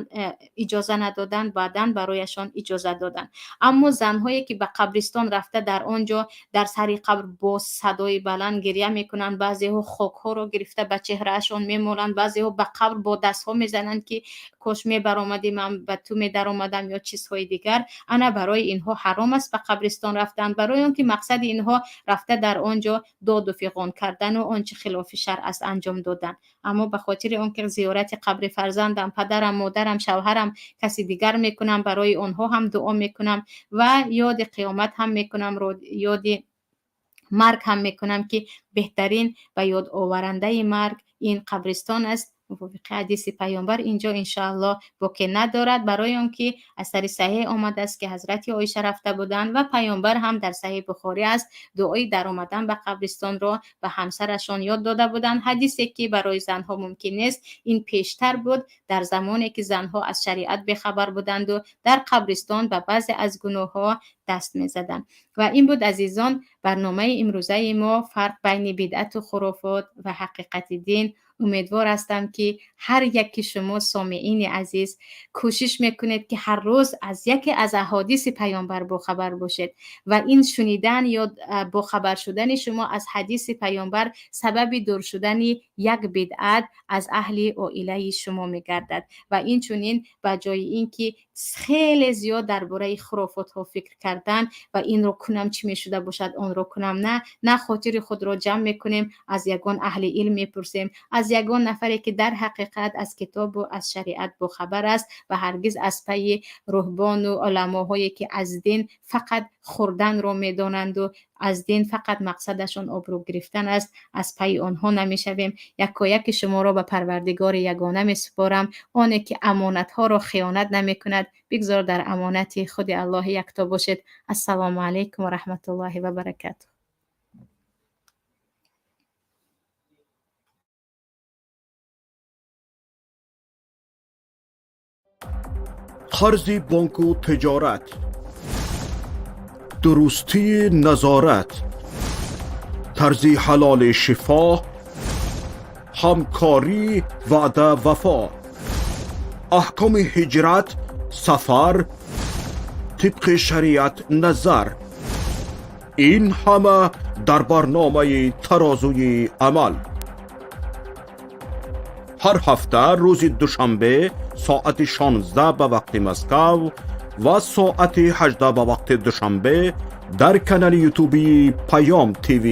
иҷоза надоданд, баъдан барояшон иҷоза доданд. Аммо занҳое ки ба қабристон рафта, дар он ҷо дар сари қабр бо садои баланд гиря мекунанд, баъзеҳо хокҳоро гирифта ба чеҳраашон мемоланд, баъзеҳо ба қабр бо дастҳо мезананд, ки кош мебаромадӣ, ман ба ту медаромадам, ё чизҳои дигар, ана барои инҳо ҳаром аст ба қабристон рафтан, барои он ки мақсади инҳо рафта дар он ҷо доду фиғон кардану он чи хилофи шаръ аст анҷом додан. Аммо ба хотири он ки зиёрати қабри фарзандам, падарам, модарам, шавҳарам, каси дигар мекунам, барои онҳо ҳам дуо мекунам ва ёди қиёмат ҳам мекунам, ёди марг ҳам мекунам, ки беҳтарин ба ёд оварандаи марг ин қабристон аст, мувофиқи ҳадиси паёмбар, инҷо иншоаллоҳ боке надорад, барои он ки асари саҳеҳ омадааст, ки ҳазрати Оиша рафта буданд ва паёмбар ҳам, дар Саҳеҳи Бухорӣ аст, дуои даромадан ба қабристонро ба ҳамсарашон ёд дода буданд. Ҳадисе ки барои занҳо мумкин нест, ин пештар буд, дар замоне ки занҳо аз шариат бехабар буданду дар қабристон ба баъзе аз гуноҳҳо Даст мезаданд. Ва ин буд, азизон, барномаи имрӯзаи мо, фарқ байни бидъату хурофот ва ҳақиқати дин. Умедвор ҳастам, ки ҳар яки шумо, сомеини азиз, кӯшиш мекунед, ки ҳар рӯз аз яке аз аҳодиси паёмбар бохабар бошед ва ин шунидан ё бохабар шудани шумо аз ҳадиси паёмбар сабаби дур шудани як бидъат аз аҳли оилаи шумо мегардад. Ва инчунин, ба ҷои ин ки хеле зиёд дар бораи хурофотҳо фикр кардан ва инро кунам, чӣ мешуда бошад, онро кунам, на, хотири худро ҷамъ мекунем, аз ягон аҳли илм мепурсем, аз ягон нафаре, ки дар ҳақиқат аз китобу аз шариат бохабар аст ва ҳаргиз аз пайи руҳбону уламоҳое, ки аз дин фақат хӯрданро медонанду аз дин фақат мақсадашон обрӯ гирифтан аст, аз пайи онҳо намешавем. Якояки шуморо ба Парвардигори ягона месупорам, оне ки амонатҳоро хиёнат намекунад. Бигзор дар амонати худи Аллоҳи якто бошед. Ассалому алайкум ва раҳматуллоҳи ва баракатуҳ. Қарзи бонку тиҷорат, дурустии назорат, тарзи ҳалоли шифо, ҳамкорӣ, ваъда, вафо, аҳкоми ҳиҷрат, сафар, тибқи шариат назар, ин ҳама дар барномаи Тарозуи амал. Ҳар ҳафта рӯзи душанбе соати 16 ба вақти Москав ва соати 18 ба вақти Душанбе дар канали ютубии Паём ТВ.